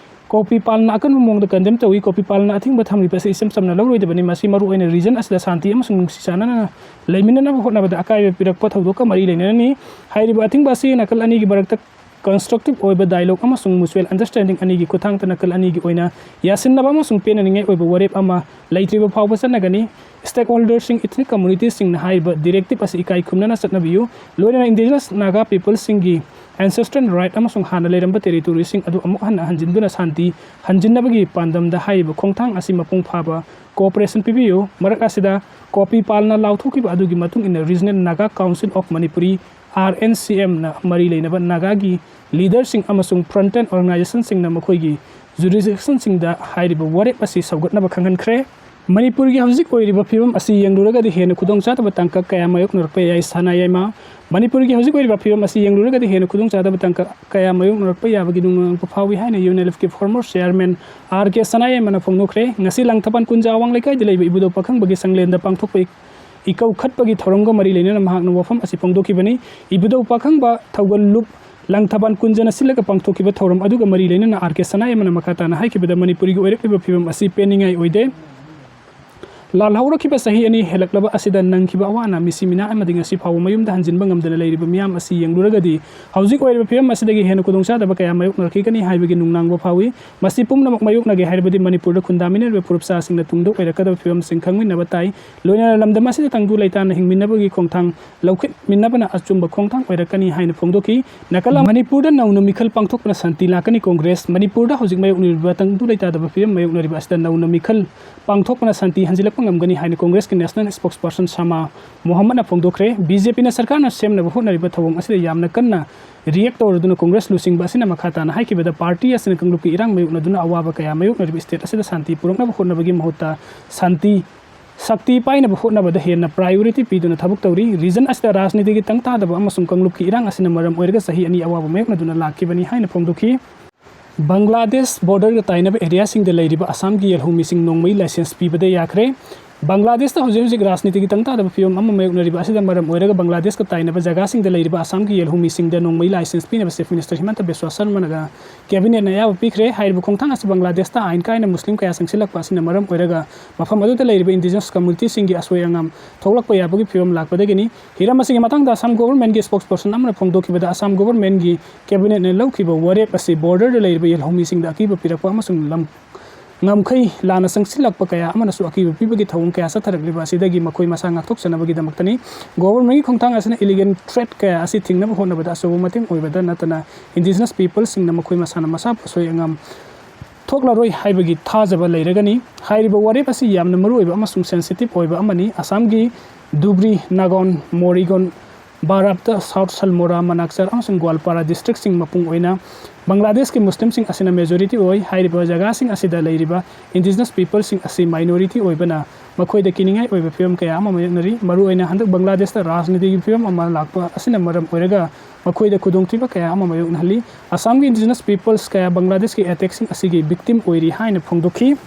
ꯀꯣꯄꯤ ꯄꯥꯜꯅ ꯑꯀꯟꯕ ꯃꯑꯣꯡꯗ condemn ꯇꯧꯏ꯫ ꯀꯣꯄꯤ ꯄꯥꯜꯅ ꯑꯊꯤꯡꯕ ꯊꯝꯂꯤꯕ ꯑꯁꯤ ꯏꯆꯝ ꯆꯝꯅ ꯂꯧꯔꯣꯏꯗꯕꯅꯤ꯫ ꯃꯁꯤ ꯃꯔꯨꯑꯣꯏꯅ region ꯑꯁꯤꯗ ꯁꯥꯟꯇꯤ ꯑꯃꯁꯨꯡ ꯅꯨꯡꯁꯤ ꯆꯥꯟꯅꯅ ꯂꯩꯃꯤꯟꯅꯅꯕ ꯍꯣꯠꯅꯕꯗ ꯑꯀꯥꯏꯕ ꯄꯤꯔꯛꯄ ꯊꯧꯗꯣꯛꯀ ꯃꯔꯤ ꯂꯩꯅꯅꯅꯤ꯫ ꯍꯥꯏꯔꯤꯕ ꯑꯊꯤꯡꯕ ꯑꯁꯤ ꯅꯥꯀꯜ ꯑꯅꯤꯒꯤ ꯃꯔꯛꯇ constructive ꯑꯣꯏꯕ dialogue ꯑꯃꯁꯨꯡ mutual understanding ꯑꯅꯤꯒꯤ ꯈꯨꯠꯊꯥꯡꯗ ꯅꯥꯀꯜ ꯑꯅꯤꯒꯤ ꯑꯣꯏꯅ ꯌꯥꯁꯤꯟꯅꯕ ꯑꯃꯁꯨꯡ ꯄꯦꯟꯅꯅꯤꯡꯉꯥꯏ ꯑꯣꯏꯕ ꯋꯥꯔꯦꯞ ꯑꯃ ꯂꯩꯇ꯭ꯔꯤꯕ ꯐꯥꯎꯕ ꯆꯠꯅꯒꯅꯤ꯫ Stakeholderꯁꯤꯡ, ethnic communitiesꯁꯤꯡꯅ ꯍꯥꯏꯔꯤꯕ directive ꯑꯁꯤ ꯏꯀꯥꯏ ꯈꯨꯝꯅꯅ ꯆꯠꯅꯕꯤꯌꯨ꯫ ꯂꯣꯏꯅꯅ indigenous Naga peopleꯁꯤꯡꯒꯤ ancestral right ꯑꯃꯁꯨꯡ ꯍꯥꯟꯅ ꯂꯩꯔꯝꯕ territoryꯁꯤꯡ ꯑꯗꯨ ꯑꯃꯨꯛ ꯍꯟꯅ ꯍꯟꯖꯤꯟꯗꯨꯅ ꯁꯥꯟꯇꯤ ꯍꯟꯖꯤꯟꯅꯕꯒꯤ ꯄꯥꯟꯗꯝꯗ ꯍꯥꯏꯔꯤꯕ ꯈꯣꯡꯊꯥꯡ ꯑꯁꯤ ꯃꯄꯨꯡ ꯐꯥꯕ cooperation ꯄꯤꯕꯤꯌꯨ꯫ ꯃꯔꯛ ꯑꯁꯤꯗ ꯀꯣꯄꯤ ꯄꯥꯜꯅ ꯂꯥꯎꯊꯣꯛꯈꯤꯕ ꯑꯗꯨꯒꯤ ꯃꯇꯨꯡ ꯏꯟꯅ Regional Naga Council of Manipuri, RNCMꯅ ꯃꯔꯤ ꯂꯩꯅꯕ ꯅꯥꯒꯥꯒꯤ leaderꯁꯤꯡ ꯑꯃꯁꯨꯡ frontline organizationꯁꯤꯡꯅ ꯃꯈꯣꯏꯒꯤ jurisdictionꯁꯤꯡꯗ ꯍꯥꯏꯔꯤꯕ ꯋꯥꯔꯦꯞ ꯑꯁꯤ ꯁꯧꯒꯠꯅꯕ ꯈꯪꯍꯟꯈ꯭ꯔꯦ꯫ ꯃꯅꯤꯄꯨꯔꯒꯤ ꯍꯧꯖꯤꯛ ꯑꯣꯏꯔꯤꯕ ꯐꯤꯕꯝ ꯑꯁꯤ ꯌꯦꯡꯂꯨꯔꯒꯗꯤ ꯍꯦꯟꯅ ꯈꯨꯗꯣꯡꯆꯥꯗꯕ ꯇꯥꯡꯀꯛ ꯀꯌꯥ ꯃꯥꯌꯣꯛꯅꯔꯛꯄ ꯌꯥꯏ꯫ ꯁꯅꯥ ꯌꯥꯏꯃ, ꯃꯅꯤꯄꯨꯔꯒꯤ ꯍꯧꯖꯤꯛ ꯑꯣꯏꯔꯤꯕ ꯐꯤꯕꯝ ꯑꯁꯤ ꯌꯦꯡꯂꯨꯔꯒꯗꯤ ꯍꯦꯟꯅ ꯈꯨꯗꯣꯡꯆꯥꯗꯕ ꯇꯥꯡꯀꯛ ꯀꯌꯥ ꯃꯥꯌꯣꯛꯅꯔꯛꯄ ꯌꯥꯕꯒꯤ ꯅꯨꯡꯅꯥꯡꯕ ꯐꯥꯎꯏ ꯍꯥꯏꯅ UNLFꯀꯤ former chairman R K ꯁꯅꯥ ꯌꯥꯏꯃꯅ ꯐꯣꯡꯗꯣꯛꯈ꯭ꯔꯦ꯫ ꯉꯁꯤ ꯂꯪꯊꯕꯥꯜ ꯀꯨꯟꯖꯥ ꯑꯋꯥꯡ ꯂꯩꯀꯥꯏꯗ ꯂꯩꯕ ꯏꯕꯨꯙꯧ ꯄꯥꯈꯪꯕꯒꯤ ꯁꯪꯂꯦꯟꯗ ꯄꯥꯡꯊꯣꯛꯄ ꯏꯀꯧ ꯈꯠꯄꯒꯤ ꯊꯧꯔꯝꯒ ꯃꯔꯤ ꯂꯩꯅꯅ ꯃꯍꯥꯛꯅ ꯋꯥꯐꯝ ꯑꯁꯤ ꯐꯣꯡꯗꯣꯛꯈꯤꯕꯅꯤ꯫ ꯏꯕꯨꯙꯧ ꯄꯥꯈꯪꯕ ꯊꯧꯒꯜꯂꯨꯞ ꯂꯪꯊꯕꯥꯜ ꯀꯨꯟꯖꯅ ꯁꯤꯜꯂꯒ ꯄꯥꯡꯊꯣꯛꯈꯤꯕ ꯊꯧꯔꯝ ꯑꯗꯨꯒ ꯃꯔꯤ ꯂꯩꯅꯅ R K ꯁꯅꯥ ꯌꯥꯏꯃꯅ ꯃꯈꯥ ꯇꯥꯅ ꯍꯥꯏꯈꯤꯕꯗ, ꯃꯅꯤꯄꯨꯔꯒꯤ ꯑꯣꯏꯔꯛꯂꯤꯕ ꯐꯤꯕꯝ ꯑꯁꯤ ꯄꯦꯟꯅꯤꯡꯉꯥꯏ ꯑꯣꯏꯗꯦ꯫ ꯂꯥꯜꯍꯧꯔꯛꯈꯤꯕ ꯆꯍꯤ ꯑꯅꯤ ꯍꯦꯜꯂꯛꯂꯕ ꯑꯁꯤꯗ ꯅꯪꯈꯤꯕ ꯑꯋꯥ ꯑꯅꯥ, ꯃꯤꯁꯤ ꯃꯤꯅꯥ ꯑꯃꯗꯤ ꯉꯁꯤ ꯐꯥꯎꯕ ꯃꯌꯨꯝꯗ ꯍꯟꯖꯤꯟꯕ ꯉꯝꯗꯅ ꯂꯩꯔꯤꯕ ꯃꯤꯌꯥꯝ ꯑꯁꯤ ꯌꯦꯡꯂꯨꯔꯒꯗꯤ ꯍꯧꯖꯤꯛ ꯑꯣꯏꯔꯤꯕ ꯐꯤꯕꯝ ꯑꯁꯤꯗꯒꯤ ꯍꯦꯟꯅ ꯈꯨꯗꯣꯡꯆꯥꯗꯕ ꯀꯌꯥ ꯃꯥꯌꯣꯛꯅꯔꯛꯈꯤꯒꯅꯤ ꯍꯥꯏꯕꯒꯤ ꯅꯨꯡꯅꯥꯡꯕ ꯐꯥꯎꯏ꯫ ꯃꯁꯤ ꯄꯨꯝꯅꯃꯛ ꯃꯥꯌꯣꯛꯅꯒꯦ ꯍꯥꯏꯔꯕꯗꯤ ꯃꯅꯤꯄꯨꯔꯗ ꯈꯨꯟꯗꯥꯃꯤꯟꯅꯔꯤꯕ ꯐꯨꯔꯨꯞ ꯆꯥꯁꯤꯡꯅ ꯇꯨꯡꯗ ꯑꯣꯏꯔꯛꯀꯗꯕ ꯐꯤꯕꯝꯁꯤꯡ ꯈꯪꯃꯤꯟꯅꯕ ꯇꯥꯏ꯫ ꯂꯣꯏꯅꯅ ꯂꯝꯗꯝ ꯑꯁꯤꯗ ꯇꯪꯗꯨ ꯂꯩꯇꯥꯅ ꯍꯤꯡꯃꯤꯟꯅꯕꯒꯤ ꯈꯣꯡꯊꯥꯡ ꯂꯧꯈꯠꯃꯤꯟꯅꯕꯅ ꯑꯆꯨꯝꯕ ꯈꯣꯡꯊꯥꯡ ꯑꯣꯏꯔꯛꯀꯅꯤ ꯍꯥꯏꯅ ꯐꯣꯡꯗꯣꯛꯈꯤ꯫ ꯅꯥꯀꯜ ꯑꯃ, ꯃꯅꯤꯄꯨꯔꯗ ꯅꯧꯅ ꯃꯤꯈꯜ ꯄꯥꯡꯊꯣꯛꯄꯅ ꯁꯥꯟꯇꯤ ꯂꯥꯛꯀꯅꯤ꯫ ꯀꯣꯡꯒ꯭ꯔꯦꯁ, ꯃꯅꯤꯄꯨꯔꯗ ꯍꯧꯖꯤꯛ ꯃꯥꯌꯣꯛꯅꯔꯤꯕ ꯇꯪꯗꯨ ꯂꯩꯇꯥꯗꯕ ꯐꯤꯕꯝ ꯃꯥꯌꯣꯛꯅꯔꯤꯕ ꯑꯁꯤꯗ ꯅꯧꯅ ꯃꯤꯈꯜ ꯄꯥꯡꯊꯣꯛꯄꯅ ꯁꯥꯟꯇꯤ ꯍꯟꯖꯤꯜꯂꯛꯄ ꯉꯝꯒꯅꯤ ꯍꯥꯏꯅ ꯀꯣꯡꯒ꯭ꯔꯦꯁꯀꯤ national spokesperson ꯁꯥꯃꯥ ꯃꯣꯍꯝꯃꯗꯅ ꯐꯣꯡꯗꯣꯛꯈ꯭ꯔꯦ꯫ BJPꯅ ꯁꯔꯀꯥꯔꯅ ꯁꯦꯝꯅꯕ ꯍꯣꯠꯅꯔꯤꯕ ꯊꯧꯑꯣꯡ ꯑꯁꯤꯗ ꯌꯥꯝꯅ ꯀꯟꯅ react ꯇꯧꯔꯗꯨꯅ ꯀꯣꯡꯒ꯭ꯔꯦꯁ ꯂꯨꯆꯤꯡꯕ ꯑꯁꯤꯅ ꯃꯈꯥ ꯇꯥꯅ ꯍꯥꯏꯈꯤꯕꯗ, ꯄꯥꯔꯇꯤ ꯑꯁꯤꯅ ꯀꯥꯡꯂꯨꯞꯀꯤ ꯏꯔꯥꯡ ꯃꯥꯌꯣꯛꯅꯗꯨꯅ ꯑꯋꯥꯕ ꯀꯌꯥ ꯃꯥꯌꯣꯛꯅꯔꯤꯕ state ꯑꯁꯤꯗ ꯁꯥꯟꯇꯤ ꯄꯨꯔꯛꯅꯕ ꯍꯣꯠꯅꯕꯒꯤ ꯃꯍꯨꯠꯇ ꯁꯥꯟꯇꯤ ꯁꯛꯇꯤ ꯄꯥꯏꯅꯕ ꯍꯣꯠꯅꯕꯗ ꯍꯦꯟꯅ priority ꯄꯤꯗꯨꯅ ꯊꯕꯛ ꯇꯧꯔꯤ꯫ Region ꯑꯁꯤꯗ ꯔꯥꯖꯅꯤꯇꯤꯒꯤ ꯇꯪ ꯇꯥꯗꯕ ꯑꯃꯁꯨꯡ ꯀꯥꯡꯂꯨꯞꯀꯤ ꯏꯔꯥꯡ ꯑꯁꯤꯅ ꯃꯔꯝ ꯑꯣꯏꯔꯒ ꯆꯍꯤ ꯑꯅꯤ ꯑꯋꯥꯕ ꯃꯥꯌꯣꯛꯅꯗꯨꯅ ꯂꯥꯛꯈꯤꯕꯅꯤ ꯍꯥꯏꯅ ꯐꯣꯡꯗꯣꯛꯈꯤ꯫ ꯕꯪꯒ꯭ꯂꯥꯗꯦꯁ borderꯒ ꯇꯥꯏꯅꯕ areaꯁꯤꯡꯗ ꯂꯩꯔꯤꯕ ꯑꯁꯥꯝꯒꯤ ꯌꯦꯜꯍꯧꯃꯤꯁꯤꯡ ꯅꯣꯡꯃꯩ license ꯄꯤꯕꯗ ꯌꯥꯈ꯭ꯔꯦ꯫ ꯕꯪꯒ꯭ꯂꯥꯗꯦꯁꯇ ꯍꯧꯖꯤꯛ ꯍꯧꯖꯤꯛ ꯔꯥꯖꯅꯤꯇꯤꯒꯤ ꯇꯪ ꯇꯥꯗꯕ ꯐꯤꯕꯝ ꯑꯃ ꯃꯥꯌꯣꯛꯅꯔꯤꯕ ꯑꯁꯤꯗ ꯃꯔꯝ ꯑꯣꯏꯔꯒ ꯕꯪꯒ꯭ꯂꯥꯗꯦꯁꯀ ꯇꯥꯏꯅꯕ ꯖꯒꯥꯁꯤꯡꯗ ꯂꯩꯔꯤꯕ ꯑꯁꯥꯝꯒꯤ ꯌꯦꯜꯍꯧꯃꯤꯁꯤꯡꯗ ꯅꯣꯡꯃꯩ ꯂꯥꯏꯁꯦꯟꯁ ꯄꯤꯅꯕ Chief Minister ꯍꯤꯃꯟꯇ ꯕꯤꯁ꯭ꯋꯥ ꯁꯔꯃꯅꯒ Cabinet ꯅ ꯑꯌꯥꯕ ꯄꯤꯈ꯭ꯔꯦ꯫ ꯍꯥꯏꯔꯤꯕ ꯈꯣꯡꯊꯥꯡ ꯑꯁꯤ ꯕꯪꯒ꯭ꯂꯥꯗꯦꯁꯇ ꯑꯥꯏꯟ ꯀꯥꯏꯅ ꯃꯨꯁꯂꯤꯝ ꯀꯌꯥ ꯆꯪꯁꯤꯜꯂꯛꯄ ꯑꯁꯤꯅ ꯃꯔꯝ ꯑꯣꯏꯔꯒ ꯃꯐꯝ ꯑꯗꯨꯗ ꯂꯩꯔꯤꯕ Indigenous community ꯁꯤꯡꯒꯤ ꯑꯁꯣꯏ ꯑꯉꯥꯝ ꯊꯣꯛꯂꯛꯄ ꯌꯥꯕꯒꯤ ꯐꯤꯕꯝ ꯂꯥꯛꯄꯗꯒꯤꯅꯤ꯫ ꯍꯤꯔꯝ ꯑꯁꯤꯒꯤ ꯃꯇꯥꯡꯗ ꯑꯁꯥꯝ Government ꯀꯤ spokesperson ꯑꯃꯅ ꯐꯣꯡꯗꯣꯛꯈꯤꯕꯗ, ꯑꯁꯥꯝ Government ꯀꯤ Cabinet ꯅ ꯂꯧꯈꯤꯕ ꯋꯥꯔꯦꯞ ꯑꯁꯤ border ꯗ ꯂꯩꯔꯤꯕ ꯌꯦꯜꯍꯧꯃꯤꯁꯤꯡꯗ ꯑꯀꯤꯕ ꯄꯤꯔꯛꯄ ꯑꯃꯁꯨꯡ ꯂꯝ ꯉꯝꯈꯩ ꯂꯥꯟꯅ ꯆꯪꯁꯤꯜꯂꯛꯄ ꯀꯌꯥ ꯑꯃꯅꯁꯨ ꯑꯀꯤꯕ ꯄꯤꯕꯒꯤ ꯊꯧꯑꯣꯡ ꯀꯌꯥ ꯆꯠꯊꯔꯛꯂꯤꯕ ꯑꯁꯤꯗꯒꯤ ꯃꯈꯣꯏ ꯃꯁꯥ ꯉꯥꯛꯊꯣꯛꯆꯅꯕꯒꯤꯗꯃꯛꯇꯅꯤ꯫ Government ꯀꯤ ꯈꯣꯡꯊꯥꯡ ꯑꯁꯤꯅ illegal trade ꯀꯌꯥ ꯑꯁꯤ ꯊꯤꯡꯅꯕ ꯍꯣꯠꯅꯕꯗ ꯑꯆꯧꯕ ꯃꯇꯦꯡ ꯑꯣꯏꯕꯗ ꯅꯠꯇꯅ, Indigenous people ꯁꯤꯡꯅ ꯃꯈꯣꯏ ꯃꯁꯥꯅ ꯃꯁꯥꯕꯨ ꯑꯁꯣꯏ ꯑꯉꯥꯝ ꯊꯣꯛꯂꯔꯣꯏ ꯍꯥꯏꯕꯒꯤ ꯊꯥꯖꯕ ꯂꯩꯔꯒꯅꯤ꯫ ꯍꯥꯏꯔꯤꯕ ꯋꯥꯔꯦꯞ ꯑꯁꯤ ꯌꯥꯝꯅ ꯃꯔꯨꯑꯣꯏꯕ ꯑꯃꯁꯨꯡ sensitive ꯑꯣꯏꯕ ꯑꯃꯅꯤ꯫ ꯑꯁꯥꯝꯒꯤ ꯙꯨꯕ꯭ꯔꯤ, ꯅꯥꯒꯥꯎꯟ, ꯃꯣꯔꯤꯒꯣꯟ, ꯕꯥꯔꯥꯞꯇ, South ꯁꯜꯃꯣꯔꯥ, ꯃꯅꯥꯛꯆꯔ ꯑꯃꯁꯨꯡ ꯒ꯭ꯋꯥꯜꯄꯥꯔꯥ district ꯁꯤꯡ ꯃꯄꯨꯡ ꯑꯣꯏꯅ ꯕꯪꯒ꯭ꯂꯥꯗꯦꯁꯀꯤ ꯃꯨꯁꯂꯤꯝꯁꯤꯡ ꯑꯁꯤꯅ majority ꯑꯣꯏ꯫ ꯍꯥꯏꯔꯤꯕ ꯖꯒꯥꯁꯤꯡ ꯑꯁꯤꯗ ꯂꯩꯔꯤꯕ Indigenous people ꯁꯤꯡ ꯑꯁꯤ minority ꯑꯣꯏꯕꯅ ꯃꯈꯣꯏꯗ ꯀꯤꯅꯤꯡꯉꯥꯏ ꯑꯣꯏꯕ ꯐꯤꯕꯝ ꯀꯌꯥ ꯑꯃ ꯃꯥꯌꯣꯛꯅꯔꯤ꯫ ꯃꯔꯨꯑꯣꯏꯅ ꯍꯟꯗꯛ ꯕꯪꯒ꯭ꯂꯥꯗꯦꯁꯇ ꯔꯥꯖꯅꯤꯇꯤꯒꯤ ꯐꯤꯕꯝ ꯑꯃ ꯂꯥꯛꯄ ꯑꯁꯤꯅ ꯃꯔꯝ ꯑꯣꯏꯔꯒ ꯃꯈꯣꯏꯗ ꯈꯨꯗꯣꯡꯊꯤꯕ ꯀꯌꯥ ꯑꯃ ꯃꯥꯌꯣꯛꯅꯍꯜꯂꯤ꯫ ꯑꯁꯥꯝꯒꯤ Indigenous peoples ꯀꯌꯥ ꯕꯪꯒ꯭ꯂꯥꯗꯦꯁꯀꯤ attack ꯁꯤꯡ ꯑꯁꯤꯒꯤ victim ꯑꯣꯏꯔꯤ ꯍꯥꯏꯅ ꯐꯣꯡꯗꯣꯛꯈꯤ꯫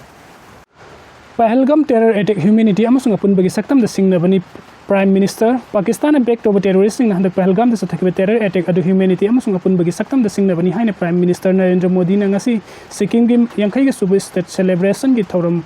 ꯄꯍꯜꯒꯥꯝ terror attack humanity ꯑꯃꯁꯨꯡ ꯑꯄꯨꯟꯕꯒꯤ ꯁꯛꯇꯝꯗ ꯁꯤꯡꯅꯕꯅꯤ꯫ Prime Minister, ꯄꯥꯀꯤꯁꯇꯥꯟꯅ back ꯇꯧꯕ terrorist ꯁꯤꯡꯅ ꯍꯟꯗꯛ ꯄꯍꯜꯒꯥꯝꯗ ꯆꯠꯊꯈꯤꯕ terror attack ꯑꯗꯨ humanity ꯑꯃꯁꯨꯡ ꯑꯄꯨꯟꯕꯒꯤ ꯁꯛꯇꯝꯗ ꯁꯤꯡꯅꯕꯅꯤ ꯍꯥꯏꯅ Prime Minister ꯅꯔꯦꯟꯗ꯭ꯔ ꯃꯣꯗꯤꯅ ꯉꯁꯤ ꯁꯤꯛꯀꯤꯝꯒꯤ ꯌꯥꯡꯈꯩꯒ ꯁꯨꯕ state celebration ꯒꯤ ꯊꯧꯔꯝ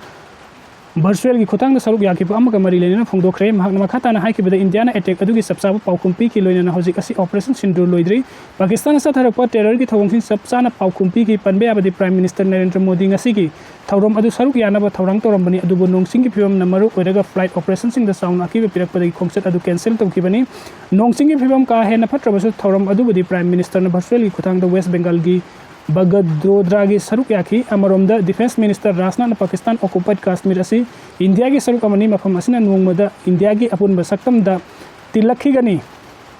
virtual ꯒꯤ ꯈꯨꯠꯊꯥꯡꯗ ꯁꯔꯨꯛ ꯌꯥꯈꯤꯕ ꯑꯃꯒ ꯃꯔꯤ ꯂꯩꯅꯅ ꯐꯣꯡꯗꯣꯛꯈ꯭ꯔꯦ꯫ ꯃꯍꯥꯛꯅ ꯃꯈꯥ ꯇꯥꯅ ꯍꯥꯏꯈꯤꯕꯗ, ꯏꯟꯗꯤꯌꯥꯅ attack ꯑꯗꯨꯒꯤ ꯆꯞ ꯆꯥꯕ ꯄꯥꯎꯈꯨꯝ ꯄꯤꯈꯤ, ꯂꯣꯏꯅꯅ ꯍꯧꯖꯤꯛ ꯑꯁꯤ Operation Sindoor ꯂꯣꯏꯗ꯭ꯔꯤ꯫ ꯄꯥꯀꯤꯁꯇꯥꯟꯗ ꯆꯠꯊꯔꯛꯄ terror ꯒꯤ ꯊꯧꯑꯣꯡꯁꯤꯡ ꯆꯞ ꯆꯥꯅ ꯄꯥꯎꯈꯨꯝ ꯄꯤꯈꯤ꯫ ꯄꯟꯕ ꯌꯥꯕꯗꯤ, Prime Minister ꯅꯔꯦꯟꯗ꯭ꯔ ꯃꯣꯗꯤ ꯉꯁꯤꯒꯤ ꯊꯧꯔꯝ ꯑꯗꯨ ꯁꯔꯨꯛ ꯌꯥꯅꯕ ꯊꯧꯔꯥꯡ ꯇꯧꯔꯝꯕꯅꯤ, ꯑꯗꯨꯕꯨ ꯅꯣꯡ ꯆꯤꯡꯒꯤ ꯐꯤꯕꯝꯅ ꯃꯔꯨ ꯑꯣꯏꯔꯒ flight operation ꯁꯤꯡꯗ ꯆꯥꯎꯅ ꯑꯀꯤꯕ ꯄꯤꯔꯛꯄꯗꯒꯤ ꯈꯣꯡꯆꯠ ꯑꯗꯨ cancel ꯇꯧꯈꯤꯕꯅꯤ꯫ ꯅꯣꯡ ꯆꯤꯡꯒꯤ ꯐꯤꯕꯝ ꯀꯥ ꯍꯦꯟꯅ ꯐꯠꯇ꯭ꯔꯕꯁꯨ, ꯊꯧꯔꯝ ꯑꯗꯨꯕꯨꯗꯤ Prime Minister ꯅ virtual ꯒꯤ ꯈꯨꯠꯊꯥꯡꯗ West Bengal ꯒꯤ ꯕꯒꯗꯣꯗ꯭ꯔꯥꯒꯤ ꯁꯔꯨꯛ ꯌꯥꯈꯤ꯫ ꯑꯃꯔꯣꯝꯗ, Defence Minister ꯔꯥꯖꯅꯥꯊꯅ Pakistan occupied Kashmir ꯑꯁꯤ ꯏꯟꯗꯤꯌꯥꯒꯤ ꯁꯔꯨꯛ ꯑꯃꯅꯤ, ꯃꯐꯝ ꯑꯁꯤꯅ ꯅꯣꯡꯃꯗ ꯏꯟꯗꯤꯌꯥꯒꯤ ꯑꯄꯨꯟꯕ ꯁꯛꯇꯝꯗ ꯇꯤꯜꯂꯛꯈꯤꯒꯅꯤ꯫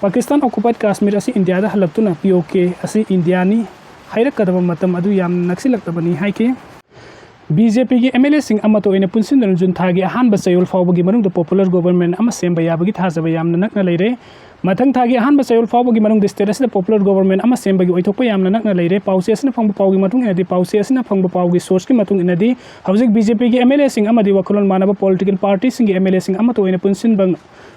ꯄꯥꯀꯤꯁꯇꯥꯟ occupied ꯀꯥꯁꯃꯤꯔ ꯑꯁꯤ ꯏꯟꯗꯤꯌꯥꯗ ꯍꯜꯂꯛꯇꯨꯅ P O K ꯑꯁꯤ ꯏꯟꯗꯤꯌꯥꯅꯤ ꯍꯥꯏꯔꯛꯀꯗꯕ ꯃꯇꯝ ꯑꯗꯨ ꯌꯥꯝꯅ ꯅꯛꯁꯤꯜꯂꯛꯂꯕꯅꯤ ꯍꯥꯏꯈꯤ꯫ B J P ꯒꯤ M L A ꯁꯤꯡ ꯑꯃꯠꯇ ꯑꯣꯏꯅ ꯄꯨꯟꯁꯤꯟꯗꯨꯅ ꯖꯨꯟ ꯊꯥꯒꯤ ꯑꯍꯥꯟꯕ ꯆꯌꯣꯜ ꯐꯥꯎꯕꯒꯤ ꯃꯅꯨꯡꯗ popular government ꯑꯃ ꯁꯦꯝꯕ ꯌꯥꯕꯒꯤ ꯊꯥꯖꯕ ꯌꯥꯝꯅ ꯅꯛꯅ ꯂꯩꯔꯦ꯫ ꯃꯊꯪ ꯊꯥꯒꯤ ꯑꯍꯥꯟꯕ ꯆꯌꯣꯜ ꯐꯥꯎꯕꯒꯤ ꯃꯅꯨꯡꯗ state ꯑꯁꯤꯗ popular government ꯑꯃ ꯁꯦꯝꯕꯒꯤ ꯑꯣꯏꯊꯣꯛꯄ ꯌꯥꯝꯅ ꯅꯛꯅ ꯂꯩꯔꯦ꯫ ꯄꯥꯎꯆꯦ ꯑꯁꯤꯅ ꯐꯪꯕ ꯄꯥꯎꯒꯤ ꯃꯇꯨꯡ ꯏꯟꯅꯗꯤ, ꯄꯥꯎꯆꯦ ꯑꯁꯤꯅ ꯐꯪꯕ ꯄꯥꯎꯒꯤ sourceꯀꯤ ꯃꯇꯨꯡ ꯏꯟꯅꯗꯤ, ꯍꯧꯖꯤꯛ BJPꯒꯤ MLAꯁꯤꯡ ꯑꯃꯗꯤ ꯋꯥꯈꯜꯂꯣꯟ ꯃꯥꯟꯅꯕ political partyꯁꯤꯡꯒꯤ MLAꯁꯤꯡ ꯑꯃꯠꯇ ꯑꯣꯏꯅ ꯄꯨꯟꯁꯤꯟꯕ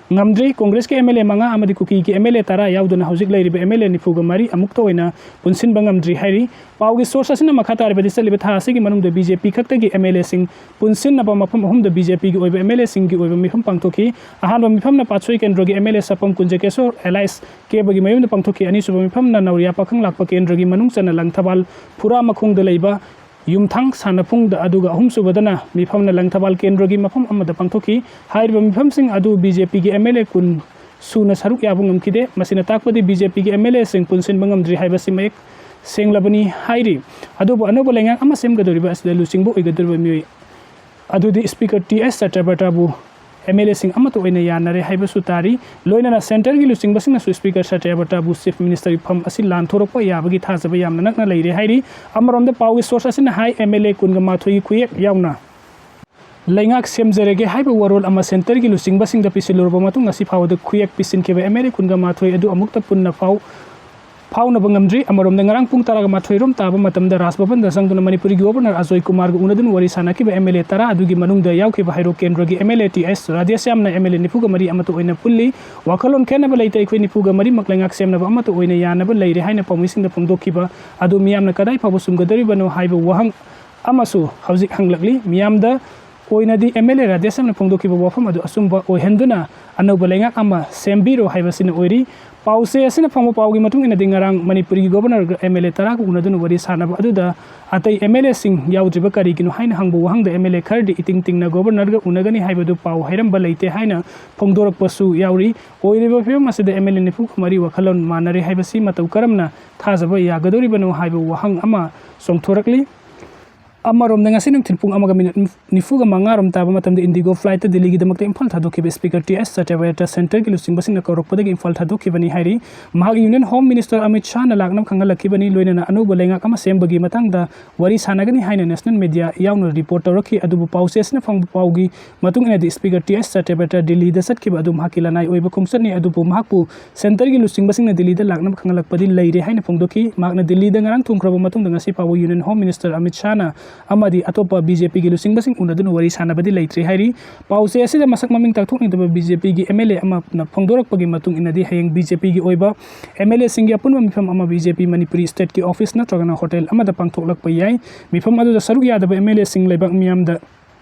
ꯉꯝꯗ꯭ꯔꯤ꯫ ꯀꯣꯡꯒ꯭ꯔꯦꯁꯀꯤ MLA ꯃꯉꯥ ꯑꯃꯗꯤ ꯀꯨꯀꯤꯒꯤ MLA ꯇꯔꯥ ꯌꯥꯎꯗꯅ ꯍꯧꯖꯤꯛ ꯂꯩꯔꯤꯕ MLA ꯅꯤꯐꯨꯒ ꯃꯔꯤ ꯑꯃꯨꯛꯇ ꯑꯣꯏꯅ ꯄꯨꯟꯁꯤꯟꯕ ꯉꯝꯗ꯭ꯔꯤ ꯍꯥꯏꯔꯤ꯫ ꯄꯥꯎꯒꯤ source ꯑꯁꯤꯅ ꯃꯈꯥ ꯇꯥꯔꯤꯕꯗꯤ, ꯆꯠꯂꯤꯕ ꯊꯥ ꯑꯁꯤꯒꯤ ꯃꯅꯨꯡꯗ BJP ꯈꯛꯇꯒꯤ MLAꯁꯤꯡ ꯄꯨꯟꯁꯤꯟꯅꯕ ꯃꯐꯝ ꯑꯍꯨꯝꯗ BJPꯒꯤ ꯑꯣꯏꯕ MLAꯁꯤꯡꯒꯤ ꯑꯣꯏꯕ ꯃꯤꯐꯝ ꯄꯥꯡꯊꯣꯛꯈꯤ꯫ ꯑꯍꯥꯟꯕ ꯃꯤꯐꯝꯅ ꯄꯥꯠꯁꯣꯏ ꯀꯦꯟꯗ꯭ꯔꯒꯤ MLA ꯁꯄꯝ ꯀꯨꯟꯖꯀꯦꯁꯣꯔ alias ꯀꯦꯕꯒꯤ ꯃꯌꯨꯝꯗ ꯄꯥꯡꯊꯣꯛꯈꯤ꯫ ꯑꯅꯤꯁꯨꯕ ꯃꯤꯐꯝꯅ ꯅꯧꯔꯤꯌꯥ ꯄꯥꯈꯪ ꯂꯥꯛꯄ ꯀꯦꯟꯗ꯭ꯔꯒꯤ ꯃꯅꯨꯡ ꯆꯟꯅ ꯂꯪꯊꯕꯥꯜ ꯐꯨꯔꯥ ꯃꯈꯣꯡꯗ ꯂꯩꯕ ꯌꯨꯝꯊꯥꯡ ꯁꯥꯟꯅꯄꯨꯡꯗ, ꯑꯗꯨꯒ ꯑꯍꯨꯝꯁꯨꯕꯗꯅ ꯃꯤꯐꯝꯅ ꯂꯪꯊꯕꯥꯜ ꯀꯦꯟꯗ꯭ꯔꯒꯤ ꯃꯐꯝ ꯑꯃꯗ ꯄꯥꯡꯊꯣꯛꯈꯤ꯫ ꯍꯥꯏꯔꯤꯕ ꯃꯤꯐꯝꯁꯤꯡ ꯑꯗꯨ BJPꯒꯤ MLA ꯀꯨꯟ ꯁꯨꯅ ꯁꯔꯨꯛ ꯌꯥꯕ ꯉꯝꯈꯤꯗꯦ꯫ ꯃꯁꯤꯅ ꯇꯥꯛꯄꯗꯤ BJPꯒꯤ MLAꯁꯤꯡ ꯄꯨꯟꯁꯤꯟꯕ ꯉꯝꯗ꯭ꯔꯤ ꯍꯥꯏꯕꯁꯤ ꯃꯌꯦꯛ ꯁꯦꯡꯂꯕꯅꯤ ꯍꯥꯏꯔꯤ꯫ ꯑꯗꯨꯕꯨ ꯑꯅꯧꯕ ꯂꯩꯉꯥꯛ ꯑꯃ ꯁꯦꯝꯒꯗꯧꯔꯤꯕ ꯑꯁꯤꯗ ꯂꯨꯆꯤꯡꯕ ꯑꯣꯏꯒꯗꯧꯔꯤꯕ ꯃꯤꯑꯣꯏ ꯑꯗꯨꯗꯤ Speaker ꯇꯤ ꯑꯦꯁ ꯁꯇ꯭ꯌꯕ꯭ꯔꯇꯕꯨ MLAꯁꯤꯡ ꯑꯃꯠꯇ ꯑꯣꯏꯅ ꯌꯥꯅꯔꯦ ꯍꯥꯏꯕꯁꯨ ꯇꯥꯔꯤ꯫ ꯂꯣꯏꯅꯅ centreꯒꯤ ꯂꯨꯆꯤꯡꯕꯁꯤꯡꯅꯁꯨ Speaker ꯁꯇ꯭ꯌꯕ꯭ꯔꯇꯕꯨ Chief Ministerꯒꯤ ꯐꯝ ꯑꯁꯤ ꯂꯥꯟꯊꯣꯔꯛꯄ ꯌꯥꯕꯒꯤ ꯊꯥꯖꯕ ꯌꯥꯝꯅ ꯅꯛꯅ ꯂꯩꯔꯦ ꯍꯥꯏꯔꯤ꯫ ꯑꯃꯔꯣꯝꯗ ꯄꯥꯎꯒꯤ source ꯑꯁꯤꯅ ꯍꯥꯏ, MLA ꯀꯨꯟꯒ ꯃꯥꯊꯣꯏꯒꯤ ꯈꯨꯌꯦꯛ ꯌꯥꯎꯅ ꯂꯩꯉꯥꯛ ꯁꯦꯝꯖꯔꯒꯦ ꯍꯥꯏꯕ ꯋꯥꯔꯣꯜ ꯑꯃ centreꯒꯤ ꯂꯨꯆꯤꯡꯕꯁꯤꯡꯗ ꯄꯤꯁꯤꯜꯂꯨꯔꯕ ꯃꯇꯨꯡ, ꯉꯁꯤ ꯐꯥꯎꯕꯗ ꯈꯨꯌꯦꯛ ꯄꯤꯁꯤꯟꯈꯤꯕ MLA ꯀꯨꯟꯒ ꯃꯥꯊꯣꯏ ꯑꯗꯨ ꯑꯃꯨꯛꯇ ꯄꯨꯟꯅ ꯐꯥꯎ ꯐꯥꯎꯅꯕ ꯉꯝꯗ꯭ꯔꯤ꯫ ꯑꯃꯔꯣꯝꯗ ꯉꯔꯥꯡ ꯄꯨꯡ ꯇꯔꯥꯒ ꯃꯥꯊꯣꯏ ꯔꯣꯝ ꯇꯥꯕ ꯃꯇꯝꯗ ꯔꯥꯖ ꯚꯕꯟꯗ ꯆꯪꯗꯨꯅ ꯃꯅꯤꯄꯨꯔꯒꯤ Governor ꯑꯖꯣꯏ ꯀꯨꯃꯥꯔꯒ ꯎꯅꯗꯨꯅ ꯋꯥꯔꯤ ꯁꯥꯟꯅꯈꯤꯕ MLA ꯇꯔꯥ ꯑꯗꯨꯒꯤ ꯃꯅꯨꯡꯗ ꯌꯥꯎꯈꯤꯕ ꯍꯩꯔꯣꯛ ꯀꯦꯟꯗ꯭ꯔꯒꯤ MLA ꯇꯤ ꯑꯦꯁ ꯔꯥꯙꯦꯁ꯭ꯌꯥꯝꯅ MLA ꯅꯤꯐꯨꯒ ꯃꯔꯤ ꯑꯃꯠꯇ ꯑꯣꯏꯅ ꯄꯨꯜꯂꯤ꯫ ꯋꯥꯈꯜꯂꯣꯟ ꯈꯦꯠꯅꯕ ꯂꯩꯇꯦ, ꯑꯩꯈꯣꯏ ꯅꯤꯐꯨꯒ ꯃꯔꯤꯃꯛ ꯂꯩꯉꯥꯛ ꯁꯦꯝꯅꯕ ꯑꯃꯠꯇ ꯑꯣꯏꯅ ꯌꯥꯅꯕ ꯂꯩꯔꯦ ꯍꯥꯏꯅ ꯄꯥꯎꯃꯤꯁꯤꯡꯗ ꯐꯣꯡꯗꯣꯛꯈꯤꯕ ꯑꯗꯨ ꯃꯤꯌꯥꯝꯅ ꯀꯗꯥꯏ ꯐꯥꯎꯕ ꯆꯨꯝꯒꯗꯧꯔꯤꯕꯅꯣ ꯍꯥꯏꯕ ꯋꯥꯍꯪ ꯑꯃꯁꯨ ꯍꯧꯖꯤꯛ ꯍꯪꯂꯛꯂꯤ꯫ ꯃꯤꯌꯥꯝꯗ ꯑꯣꯏꯅꯗꯤ MLA ꯔꯥꯙꯦꯁ꯭ꯌꯥꯝꯅ ꯐꯣꯡꯗꯣꯛꯈꯤꯕ ꯋꯥꯐꯝ ꯑꯗꯨ ꯑꯆꯨꯝꯕ ꯑꯣꯏꯍꯟꯗꯨꯅ ꯑꯅꯧꯕ ꯂꯩꯉꯥꯛ ꯑꯃ ꯁꯦꯝꯕꯤꯔꯣ ꯍꯥꯏꯕꯁꯤꯅ ꯑꯣꯏꯔꯤ꯫ ꯄꯥꯎꯆꯦ ꯑꯁꯤꯅ ꯐꯪꯕ ꯄꯥꯎꯒꯤ ꯃꯇꯨꯡ ꯏꯟꯅꯗꯤ, ꯉꯔꯥꯡ ꯃꯅꯤꯄꯨꯔꯒꯤ Governorꯒ MLA ꯇꯔꯥꯒ ꯎꯅꯗꯨꯅ ꯋꯥꯔꯤ ꯁꯥꯟꯅꯕ ꯑꯗꯨꯗ ꯑꯇꯩ MLAꯁꯤꯡ ꯌꯥꯎꯗ꯭ꯔꯤꯕ ꯀꯔꯤꯒꯤꯅꯣ ꯍꯥꯏꯅ ꯍꯪꯕ ꯋꯥꯍꯪꯗ MLA ꯈꯔꯗꯤ ꯏꯇꯤꯡ ꯇꯤꯡꯅ Governorꯒ ꯎꯅꯒꯅꯤ ꯍꯥꯏꯕꯗꯨ ꯄꯥꯎ ꯍꯥꯏꯔꯝꯕ ꯂꯩꯇꯦ ꯍꯥꯏꯅ ꯐꯣꯡꯗꯣꯔꯛꯄꯁꯨ ꯌꯥꯎꯔꯤ꯫ ꯑꯣꯏꯔꯤꯕ ꯐꯤꯕꯝ ꯑꯁꯤꯗ MLA ꯅꯤꯐꯨꯒ ꯃꯔꯤ ꯋꯥꯈꯜꯂꯣꯟ ꯃꯥꯟꯅꯔꯦ ꯍꯥꯏꯕꯁꯤ ꯃꯇꯧ ꯀꯔꯝꯅ ꯊꯥꯖꯕ ꯌꯥꯒꯗꯧꯔꯤꯕꯅꯣ ꯍꯥꯏꯕ ꯋꯥꯍꯪ ꯑꯃ ꯆꯣꯡꯊꯣꯔꯛꯂꯤ꯫ ꯑꯃꯔꯣꯝꯗ, ꯉꯁꯤ ꯅꯨꯡꯊꯤꯜ ꯄꯨꯡ ꯑꯃꯒ ꯃꯤꯅꯤꯠ ꯅꯤꯐꯨꯒ ꯃꯉꯥ ꯔꯣꯝ ꯇꯥꯕ ꯃꯇꯝꯗ ꯏꯟꯗꯤꯒꯣ ꯐ꯭ꯂꯥꯏꯠꯇ ꯗꯤꯜꯂꯤꯒꯤꯗꯃꯛꯇ ꯏꯝꯐꯥꯜ ꯊꯥꯗꯣꯛꯈꯤꯕ ꯁ꯭ꯄꯤꯀꯔ ꯇꯤ ꯑꯦꯁ ꯁꯇ꯭ꯌꯕ꯭ꯔꯇ ꯁꯦꯟꯇꯔꯒꯤ ꯂꯨꯆꯤꯡꯕꯁꯤꯡꯅ ꯀꯧꯔꯛꯄꯗꯒꯤ ꯏꯝꯐꯥꯜ ꯊꯥꯗꯣꯛꯈꯤꯕꯅꯤ ꯍꯥꯏꯔꯤ꯫ ꯃꯍꯥꯛ ꯌꯨꯅꯤꯌꯟ ꯍꯣꯝ ꯃꯤꯅꯤꯁꯇꯔ ꯑꯃꯤꯠ ꯁꯥꯍꯅ ꯂꯥꯛꯅꯕ ꯈꯪꯍꯜꯂꯛꯈꯤꯕꯅꯤ꯫ ꯂꯣꯏꯅꯅ ꯑꯅꯧꯕ ꯂꯩꯉꯥꯛ ꯑꯃ ꯁꯦꯝꯕꯒꯤ ꯃꯇꯥꯡꯗ ꯋꯥꯔꯤ ꯁꯥꯟꯅꯒꯅꯤ ꯍꯥꯏꯅ ꯅꯦꯁꯅꯦꯜ ꯃꯤꯗꯤꯌꯥ ꯌꯥꯎꯅ ꯔꯤꯄꯣꯔꯠ ꯇꯧꯔꯛꯈꯤ꯫ ꯑꯗꯨꯕꯨ ꯄꯥꯎꯆꯦ ꯑꯁꯤꯅ ꯐꯪꯕ ꯄꯥꯎꯒꯤ ꯃꯇꯨꯡ ꯏꯟꯅꯗꯤ ꯁ꯭ꯄꯤꯀꯔ ꯇꯤ ꯑꯦꯁ ꯁꯇ꯭ꯌꯕ꯭ꯔꯇ ꯗꯤꯜꯂꯤꯗ ꯆꯠꯈꯤꯕ ꯑꯗꯨ ꯃꯍꯥꯛꯀꯤ ꯂꯅꯥꯏ ꯑꯣꯏꯕ ꯈꯣꯡꯆꯠꯅꯤ꯫ ꯑꯗꯨꯕꯨ ꯃꯍꯥꯛꯄꯨ ꯁꯦꯟꯇꯔꯒꯤ ꯂꯨꯆꯤꯡꯕꯁꯤꯡꯅ ꯗꯤꯜꯂꯤꯗ ꯂꯥꯛꯅꯕ ꯈꯪꯍꯜꯂꯛꯄꯗꯤ ꯂꯩꯔꯦ ꯍꯥꯏꯅ ꯐꯣꯡꯗꯣꯛꯈꯤ꯫ ꯃꯍꯥꯛꯅ ꯗꯤꯜꯂꯤꯗ ꯉꯔꯥꯡ ꯊꯨꯡꯈ꯭ꯔꯕ ꯃꯇꯨꯡꯗ ꯉꯁꯤ ꯐꯥꯎꯕ ꯌꯨꯅꯤꯌꯟ ꯍꯣꯝ ꯃꯤꯅꯤꯁꯇꯔ ꯑꯃꯤꯠ ꯁꯥꯍꯅ ꯑꯃꯗꯤ ꯑꯇꯣꯞꯄ ꯕꯤ ꯖꯦ ꯄꯤꯒꯤ ꯂꯨꯆꯤꯡꯕꯁꯤꯡ ꯎꯅꯗꯨꯅ ꯋꯥꯔꯤ ꯁꯥꯟꯅꯕꯗꯤ ꯂꯩꯇ꯭ꯔꯤ ꯍꯥꯏꯔꯤ꯫ ꯄꯥꯎꯆꯦ ꯑꯁꯤꯗ ꯃꯁꯛ ꯃꯃꯤꯡ ꯇꯥꯛꯊꯣꯛꯅꯤꯡꯗꯕ ꯕꯤ ꯖꯦ ꯄꯤꯒꯤ ꯑꯦꯝ ꯑꯦꯜ ꯑꯦ ꯑꯃꯅ ꯐꯣꯡꯗꯣꯔꯛꯄꯒꯤ ꯃꯇꯨꯡ ꯏꯟꯅꯗꯤ, ꯍꯌꯦꯡ ꯕꯤ ꯖꯦ ꯄꯤꯒꯤ ꯑꯣꯏꯕ ꯑꯦꯝ ꯑꯦꯜ ꯑꯦꯁꯤꯡꯒꯤ ꯑꯄꯨꯟꯕ ꯃꯤꯐꯝ ꯑꯃ ꯕꯤ ꯖꯦ ꯄꯤ ꯃꯅꯤꯄꯨꯔꯤ ꯁ꯭ꯇꯦꯠꯀꯤ ꯑꯣꯐꯤꯁ ꯅꯠꯇ꯭ꯔꯒꯅ ꯍꯣꯇꯦꯜ ꯑꯃꯗ ꯄꯥꯡꯊꯣꯛꯂꯛꯄ ꯌꯥꯏ꯫ ꯃꯤꯐꯝ ꯑꯗꯨꯗ ꯁꯔꯨꯛ ꯌꯥꯗꯕ ꯑꯦꯝ ꯑꯦꯜ ꯑꯦꯁꯤꯡ ꯂꯩꯕꯥꯛ ꯃꯤꯌꯥꯝꯗ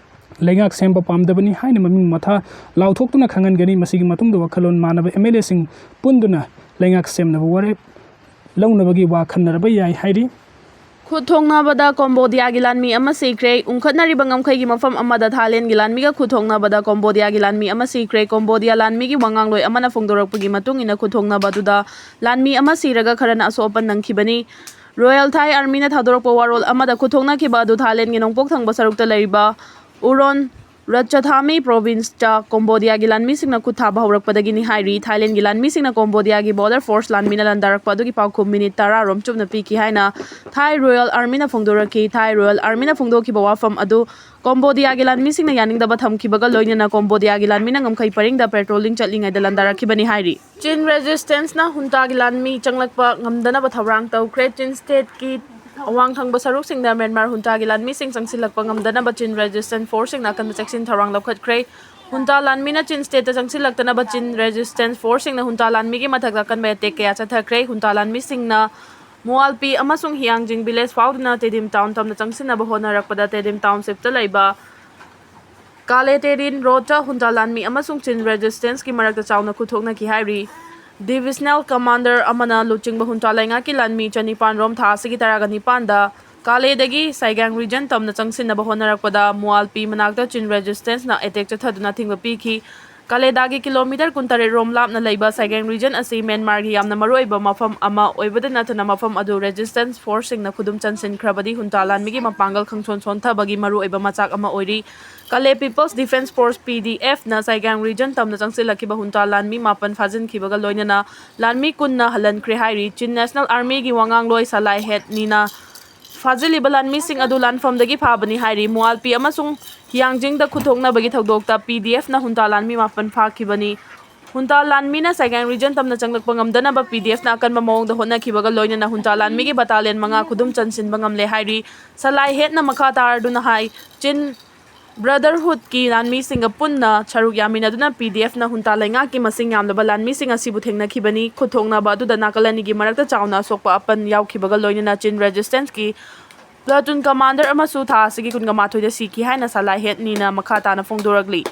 ꯂꯩꯉꯥꯛ ꯁꯦꯝꯕ ꯄꯥꯝꯗꯕꯅꯤ ꯍꯥꯏꯅ ꯃꯃꯤꯡ ꯃꯊꯥ ꯂꯥꯎꯊꯣꯛꯇꯨꯅ ꯈꯪꯍꯟꯒꯅꯤ꯫ ꯃꯁꯤꯒꯤ ꯃꯇꯨꯡꯗ ꯋꯥꯈꯜꯂꯣꯟ ꯃꯥꯟꯅꯕ ꯑꯦꯝ ꯑꯦꯜ ꯑꯦꯁꯤꯡ ꯄꯨꯟꯗꯨꯅ ꯂꯩꯉꯥꯛ ꯁꯦꯝꯅꯕ ꯋꯥꯔꯦꯞ ꯂꯧꯅꯕꯒꯤ ꯋꯥ ꯈꯟꯅꯔꯕ ꯌꯥꯏ ꯍꯥꯏꯔꯤ꯫ ꯈꯨꯠ ꯊꯣꯡꯅꯕꯗ ꯀꯣꯝꯕꯣꯗꯤꯌꯥꯒꯤ ꯂꯥꯟꯃꯤ ꯑꯃ ꯁꯤꯈ꯭ꯔꯦ꯫ ꯎꯪꯈꯠꯅꯔꯤꯕ ꯉꯝꯈꯩꯒꯤ ꯃꯐꯝ ꯑꯃꯗ ꯊꯥꯏꯂꯦꯟꯒꯤ ꯂꯥꯟꯃꯤꯒ ꯈꯨꯠ ꯊꯣꯡꯅꯕꯗ ꯀꯣꯝꯕꯣꯗꯤꯌꯥꯒꯤ ꯂꯥꯟꯃꯤ ꯑꯃ ꯁꯤꯈ꯭ꯔꯦ꯫ ꯀꯣꯝꯕꯣꯗꯤꯌꯥ ꯂꯥꯟꯃꯤꯒꯤ ꯋꯥꯉꯥꯡꯂꯣꯏ ꯑꯃꯅ ꯐꯣꯡꯗꯣꯔꯛꯄꯒꯤ ꯃꯇꯨꯡ ꯏꯟꯅ, ꯈꯨꯠ ꯊꯣꯡꯅꯕ ꯑꯗꯨꯗ ꯂꯥꯟꯃꯤ ꯑꯃ ꯁꯤꯔꯒ ꯈꯔꯅ ꯑꯁꯣꯛ ꯑꯄꯟ ꯅꯪꯈꯤꯕꯅꯤ꯫ ꯔꯣꯌꯦꯜ ꯊꯥꯏ ꯑꯥꯔꯃꯤꯅ ꯊꯥꯗꯣꯔꯛꯄ ꯋꯥꯔꯣꯜ ꯑꯃꯗ, ꯈꯨꯠ ꯊꯣꯡꯅꯈꯤꯕ ꯑꯗꯨ ꯊꯥꯏꯂꯦꯟꯒꯤ ꯅꯣꯡꯄꯣꯛ ꯊꯪꯕ ꯁꯔꯨꯛꯇ ꯂꯩꯔꯤꯕ ꯎꯔꯣꯟ ꯔꯠꯆꯊꯥꯃꯤ ꯄ꯭ꯔꯣꯚꯤꯟꯁꯇ ꯀꯣꯝꯕꯣꯗꯤꯌꯥꯒꯤ ꯂꯥꯟꯃꯤꯁꯤꯡꯅ ꯈꯨꯠ ꯊꯥꯕ ꯍꯧꯔꯛꯄꯗꯒꯤꯅꯤ ꯍꯥꯏꯔꯤ꯫ ꯊꯥꯏꯂꯦꯟꯒꯤ ꯂꯥꯟꯃꯤꯁꯤꯡꯅ ꯀꯣꯝꯕꯣꯗꯤꯌꯥꯒꯤ ꯕꯣꯔꯗꯔ ꯐꯣꯔꯁ ꯂꯥꯟꯃꯤꯅ ꯂꯥꯟꯗꯥꯔꯛꯄ ꯑꯗꯨꯒꯤ ꯄꯥꯎꯈꯨꯝ ꯃꯤꯅꯤꯠ ꯇꯔꯥ ꯔꯣꯝ ꯆꯨꯞꯅ ꯄꯤꯈꯤ ꯍꯥꯏꯅ ꯊꯥꯏ ꯔꯣꯌꯦꯜ ꯑꯥꯔꯃꯤꯅ ꯐꯣꯡꯗꯣꯔꯛꯈꯤ꯫ ꯊꯥꯏ ꯔꯣꯌꯦꯜ ꯑꯥꯔꯃꯤꯅ ꯐꯣꯡꯗꯣꯛꯈꯤꯕ ꯋꯥꯐꯝ ꯑꯗꯨ ꯀꯣꯝꯕꯣꯗꯤꯌꯥꯒꯤ ꯂꯥꯟꯃꯤꯁꯤꯡꯅ ꯌꯥꯅꯤꯡꯗꯕ ꯊꯝꯈꯤꯕꯒ ꯂꯣꯏꯅꯅ ꯀꯣꯝꯕꯣꯗꯤꯌꯥꯒꯤ ꯂꯥꯟꯃꯤꯅ ꯉꯝꯈꯩ ꯄꯔꯤꯡꯗ ꯄꯦꯇ꯭ꯔꯣꯂꯤꯡ ꯆꯠꯂꯤꯉꯩꯗ ꯂꯥꯟꯗꯥꯔꯛꯈꯤꯕꯅꯤ ꯍꯥꯏꯔꯤ꯫ ꯆꯤꯟ ꯔꯦꯖꯤꯁꯇꯦꯟꯁꯅ ꯍꯨꯟꯇꯥꯒꯤ ꯂꯥꯟꯃꯤ ꯆꯪꯂꯛꯄ ꯉꯝꯗꯅꯕ ꯊꯧꯔꯥꯡ ꯇꯧꯈ꯭ꯔꯦ꯫ ꯆꯤꯟ ꯁ꯭ꯇꯦꯠꯀꯤ ꯑꯋꯥꯡ ꯊꯪꯕ ꯁꯔꯨꯛꯁꯤꯡꯗ ꯃ꯭ꯌꯥꯟꯃꯥꯔ ꯍꯨꯟꯇꯥꯒꯤ ꯂꯥꯟꯃꯤꯁꯤꯡ ꯆꯪꯁꯤꯜꯂꯛꯄ ꯉꯝꯗꯅꯕ ꯆꯤꯟ ꯔꯦꯖꯤꯁꯇꯦꯟꯁ ꯐꯣꯔꯁꯁꯤꯡꯅ ꯑꯀꯟꯕ ꯆꯦꯛꯁꯤꯟ ꯊꯧꯔꯥꯡ ꯂꯧꯈꯠꯈ꯭ꯔꯦ꯫ ꯍꯨꯟꯇꯥ ꯂꯥꯟꯃꯤꯅ ꯆꯤꯟ ꯁ꯭ꯇꯦꯠꯇ ꯆꯪꯁꯤꯜꯂꯛꯇꯅꯕ ꯆꯤꯟ ꯔꯦꯖꯤꯁꯇꯦꯟꯁ ꯐꯣꯔꯁꯁꯤꯡꯅ ꯍꯨꯟꯇꯥ ꯂꯥꯟꯃꯤꯒꯤ ꯃꯊꯛꯇ ꯑꯀꯟꯕ ꯑꯦꯇꯦꯛ ꯀꯌꯥ ꯆꯠꯊꯈ꯭ꯔꯦ꯫ ꯍꯨꯟꯇꯥ ꯂꯥꯟꯃꯤꯁꯤꯡꯅ ꯃꯨꯋꯥꯜꯄꯤ ꯑꯃꯁꯨꯡ ꯍꯤꯌꯥꯡꯖꯤꯡ ꯚꯤꯂꯦꯖ ꯐꯥꯎꯗꯨꯅ ꯇꯦꯗꯤꯝ ꯇꯥꯎꯟ ꯇꯝꯅ ꯆꯪꯁꯤꯟꯅꯕ ꯍꯣꯠꯅꯔꯛꯄꯗ ꯇꯦꯗꯤꯝ ꯇꯥꯎꯟꯁꯤꯞꯇ ꯂꯩꯕ ꯀꯥꯂꯦꯇꯦꯔꯤꯟ ꯔꯣꯗꯇ ꯍꯨꯟꯇꯥ ꯂꯥꯟꯃꯤ ꯑꯃꯁꯨꯡ ꯆꯤꯟ ꯔꯦꯖꯤꯁꯇꯦꯟꯁꯀꯤ ꯃꯔꯛꯇ ꯆꯥꯎꯅ ꯈꯨꯠꯊꯣꯛꯅꯈꯤ ꯍꯥꯏꯔꯤ꯫ ꯗꯤꯕꯤꯖꯅꯦꯜ ꯀꯃꯥꯟꯗꯔ ꯑꯃꯅ ꯂꯨꯆꯤꯡꯕ ꯍꯨꯟꯇꯥ ꯂꯩꯉꯥꯛꯀꯤ ꯂꯥꯟꯃꯤ ꯆꯅꯤꯄꯥꯟ ꯔꯣꯝ ꯊꯥ ꯑꯁꯤꯒꯤ ꯇꯔꯥꯒ ꯅꯤꯄꯥꯟꯗ ꯀꯥꯂꯦꯗꯒꯤ ꯁꯥꯏꯒꯥꯡ ꯔꯤꯖꯟ ꯇꯝꯅ ꯆꯪꯁꯤꯟꯅꯕ ꯍꯣꯠꯅꯔꯛꯄꯗ ꯃꯨꯋꯥꯜꯄꯤ ꯃꯅꯥꯛꯇ ꯆꯤꯟ ꯔꯦꯖꯤꯁꯇꯦꯟꯁꯅ ꯑꯦꯇꯦꯛ ꯆꯠꯊꯗꯨꯅ ꯑꯊꯤꯡꯕ ꯄꯤꯈꯤ꯫ ꯀꯂꯦꯗꯥꯒꯤ ꯀꯤꯂꯣꯃꯤꯇꯔ ꯀꯨꯟꯇꯔꯦꯠ ꯔꯣꯝ ꯂꯥꯞꯅ ꯂꯩꯕ ꯁꯥꯏꯒꯥꯡ ꯔꯤꯖꯟ ꯑꯁꯤ ꯃ꯭ꯌꯥꯟꯃꯥꯔꯒꯤ ꯌꯥꯝꯅ ꯃꯔꯨꯑꯣꯏꯕ ꯃꯐꯝ ꯑꯃ ꯑꯣꯏꯕꯗ ꯅꯠꯇꯅ ꯃꯐꯝ ꯑꯗꯨ ꯔꯦꯖꯤꯁꯇꯦꯟꯁ ꯐꯣꯔꯁꯁꯤꯡꯅ ꯈꯨꯗꯨꯝ ꯆꯟꯁꯤꯟꯈ꯭ꯔꯕꯗꯤ ꯍꯨꯟꯇꯥ ꯂꯥꯟꯃꯤꯒꯤ ꯃꯄꯥꯡꯒꯜ ꯈꯪꯁꯣꯟ ꯁꯣꯟꯊꯕꯒꯤ ꯃꯔꯨꯑꯣꯏꯕ ꯃꯆꯥꯛ ꯑꯃ ꯑꯣꯏꯔꯤ꯫ ꯀꯂꯦ ꯄꯤꯄꯜꯁ ꯗꯤꯐꯦꯟꯁ ꯐꯣꯔꯁ, ꯄꯤ ꯗꯤ ꯑꯦꯐꯅ ꯁꯥꯏꯒꯥꯡ ꯔꯤꯖꯟ ꯇꯝꯅ ꯆꯪꯁꯤꯜꯂꯛꯈꯤꯕ ꯍꯨꯟꯇꯥ ꯂꯥꯟꯃꯤ ꯃꯥꯄꯟ ꯐꯥꯖꯤꯟꯈꯤꯕꯒ ꯂꯣꯏꯅꯅ ꯂꯥꯟꯃꯤ ꯀꯨꯟꯅ ꯍꯜꯍꯟꯈ꯭ꯔꯦ ꯍꯥꯏꯔꯤ꯫ ꯆꯤꯟ ꯅꯦꯁꯅꯦꯜ ꯑꯥꯔꯃꯤꯒꯤ ꯋꯥꯉꯥꯡꯂꯣꯏ ꯁꯂꯥꯏ ꯍꯦꯠꯅꯤꯅ ꯐꯥꯖꯤꯜꯂꯤꯕ ꯂꯥꯟꯃꯤꯁꯤꯡ ꯑꯗꯨ ꯂꯥꯟꯐꯝꯗꯒꯤ ꯐꯥꯕꯅꯤ ꯍꯥꯏꯔꯤ꯫ ꯃꯨꯑꯥꯜꯄꯤ ꯑꯃꯁꯨꯡ ꯍꯤꯌꯥꯡꯖꯤꯡꯗ ꯈꯨꯠꯊꯣꯛꯅꯕꯒꯤ ꯊꯧꯗꯣꯛꯇ ꯄꯤ ꯗꯤ ꯑꯦꯐꯅ ꯍꯨꯟꯇꯥ ꯂꯥꯟꯃꯤ ꯃꯥꯄꯟ ꯐꯥꯈꯤꯕꯅꯤ꯫ ꯍꯨꯟꯇꯥ ꯂꯥꯟꯃꯤꯅ ꯁꯥꯏꯒꯥꯡ ꯔꯤꯖꯟ ꯇꯝꯅ ꯆꯪꯂꯛꯄ ꯉꯝꯗꯅꯕ ꯄꯤ ꯗꯤ ꯑꯦꯐꯅ ꯑꯀꯟꯕ ꯃꯑꯣꯡꯗ ꯍꯣꯠꯅꯈꯤꯕꯒ ꯂꯣꯏꯅꯅ ꯍꯨꯟꯇꯥ ꯂꯥꯟꯃꯤꯒꯤ ꯕꯇꯥꯂꯤꯌꯟ ꯃꯉꯥ ꯈꯨꯗꯨꯝ ꯆꯟꯁꯤꯟꯕ ꯉꯝꯂꯦ ꯍꯥꯏꯔꯤ꯫ ꯁꯂꯥꯏ ꯍꯦꯠꯅ ꯃꯈꯥ ꯇꯥꯔꯗꯨꯅ ꯍꯥꯏ, ꯆꯤꯟ ꯕ꯭ꯔꯗꯔꯍꯨꯗꯀꯤ ꯂꯥꯟꯃꯤꯁꯤꯡꯒ ꯄꯨꯟꯅ ꯁꯔꯨꯛ ꯌꯥꯃꯤꯟꯅꯗꯨꯅ ꯄꯤ ꯗꯤ ꯑꯦꯐꯅ ꯍꯨꯟꯇꯥ ꯂꯩꯉꯥꯛꯀꯤ ꯃꯁꯤꯡ ꯌꯥꯝꯂꯕ ꯂꯥꯟꯃꯤꯁꯤꯡ ꯑꯁꯤꯕꯨ ꯊꯦꯡꯅꯈꯤꯕꯅꯤ꯫ ꯈꯨꯠꯊꯣꯛꯅꯕ ꯑꯗꯨꯗ ꯅꯥꯀꯜ ꯑꯅꯤꯒꯤ ꯃꯔꯛꯇ ꯆꯥꯎꯅ ꯑꯁꯣꯛꯄ ꯑꯄꯟ ꯌꯥꯎꯈꯤꯕꯒ ꯂꯣꯏꯅꯅ ꯆꯤꯟ ꯔꯦꯖꯤꯁꯇꯦꯟꯁꯀꯤ ꯄ꯭ꯂꯥꯇꯨꯟ ꯀꯃꯥꯟꯗꯔ ꯑꯃꯁꯨ ꯊꯥ ꯑꯁꯤꯒꯤ ꯀꯨꯟꯒ ꯃꯥꯊꯣꯏꯗ ꯁꯤꯈꯤ ꯍꯥꯏꯅ ꯁꯂꯥꯏ ꯍꯦꯠꯅꯤꯅ ꯃꯈꯥ ꯇꯥꯅ ꯐꯣꯡꯗꯣꯔꯛꯂꯤ꯫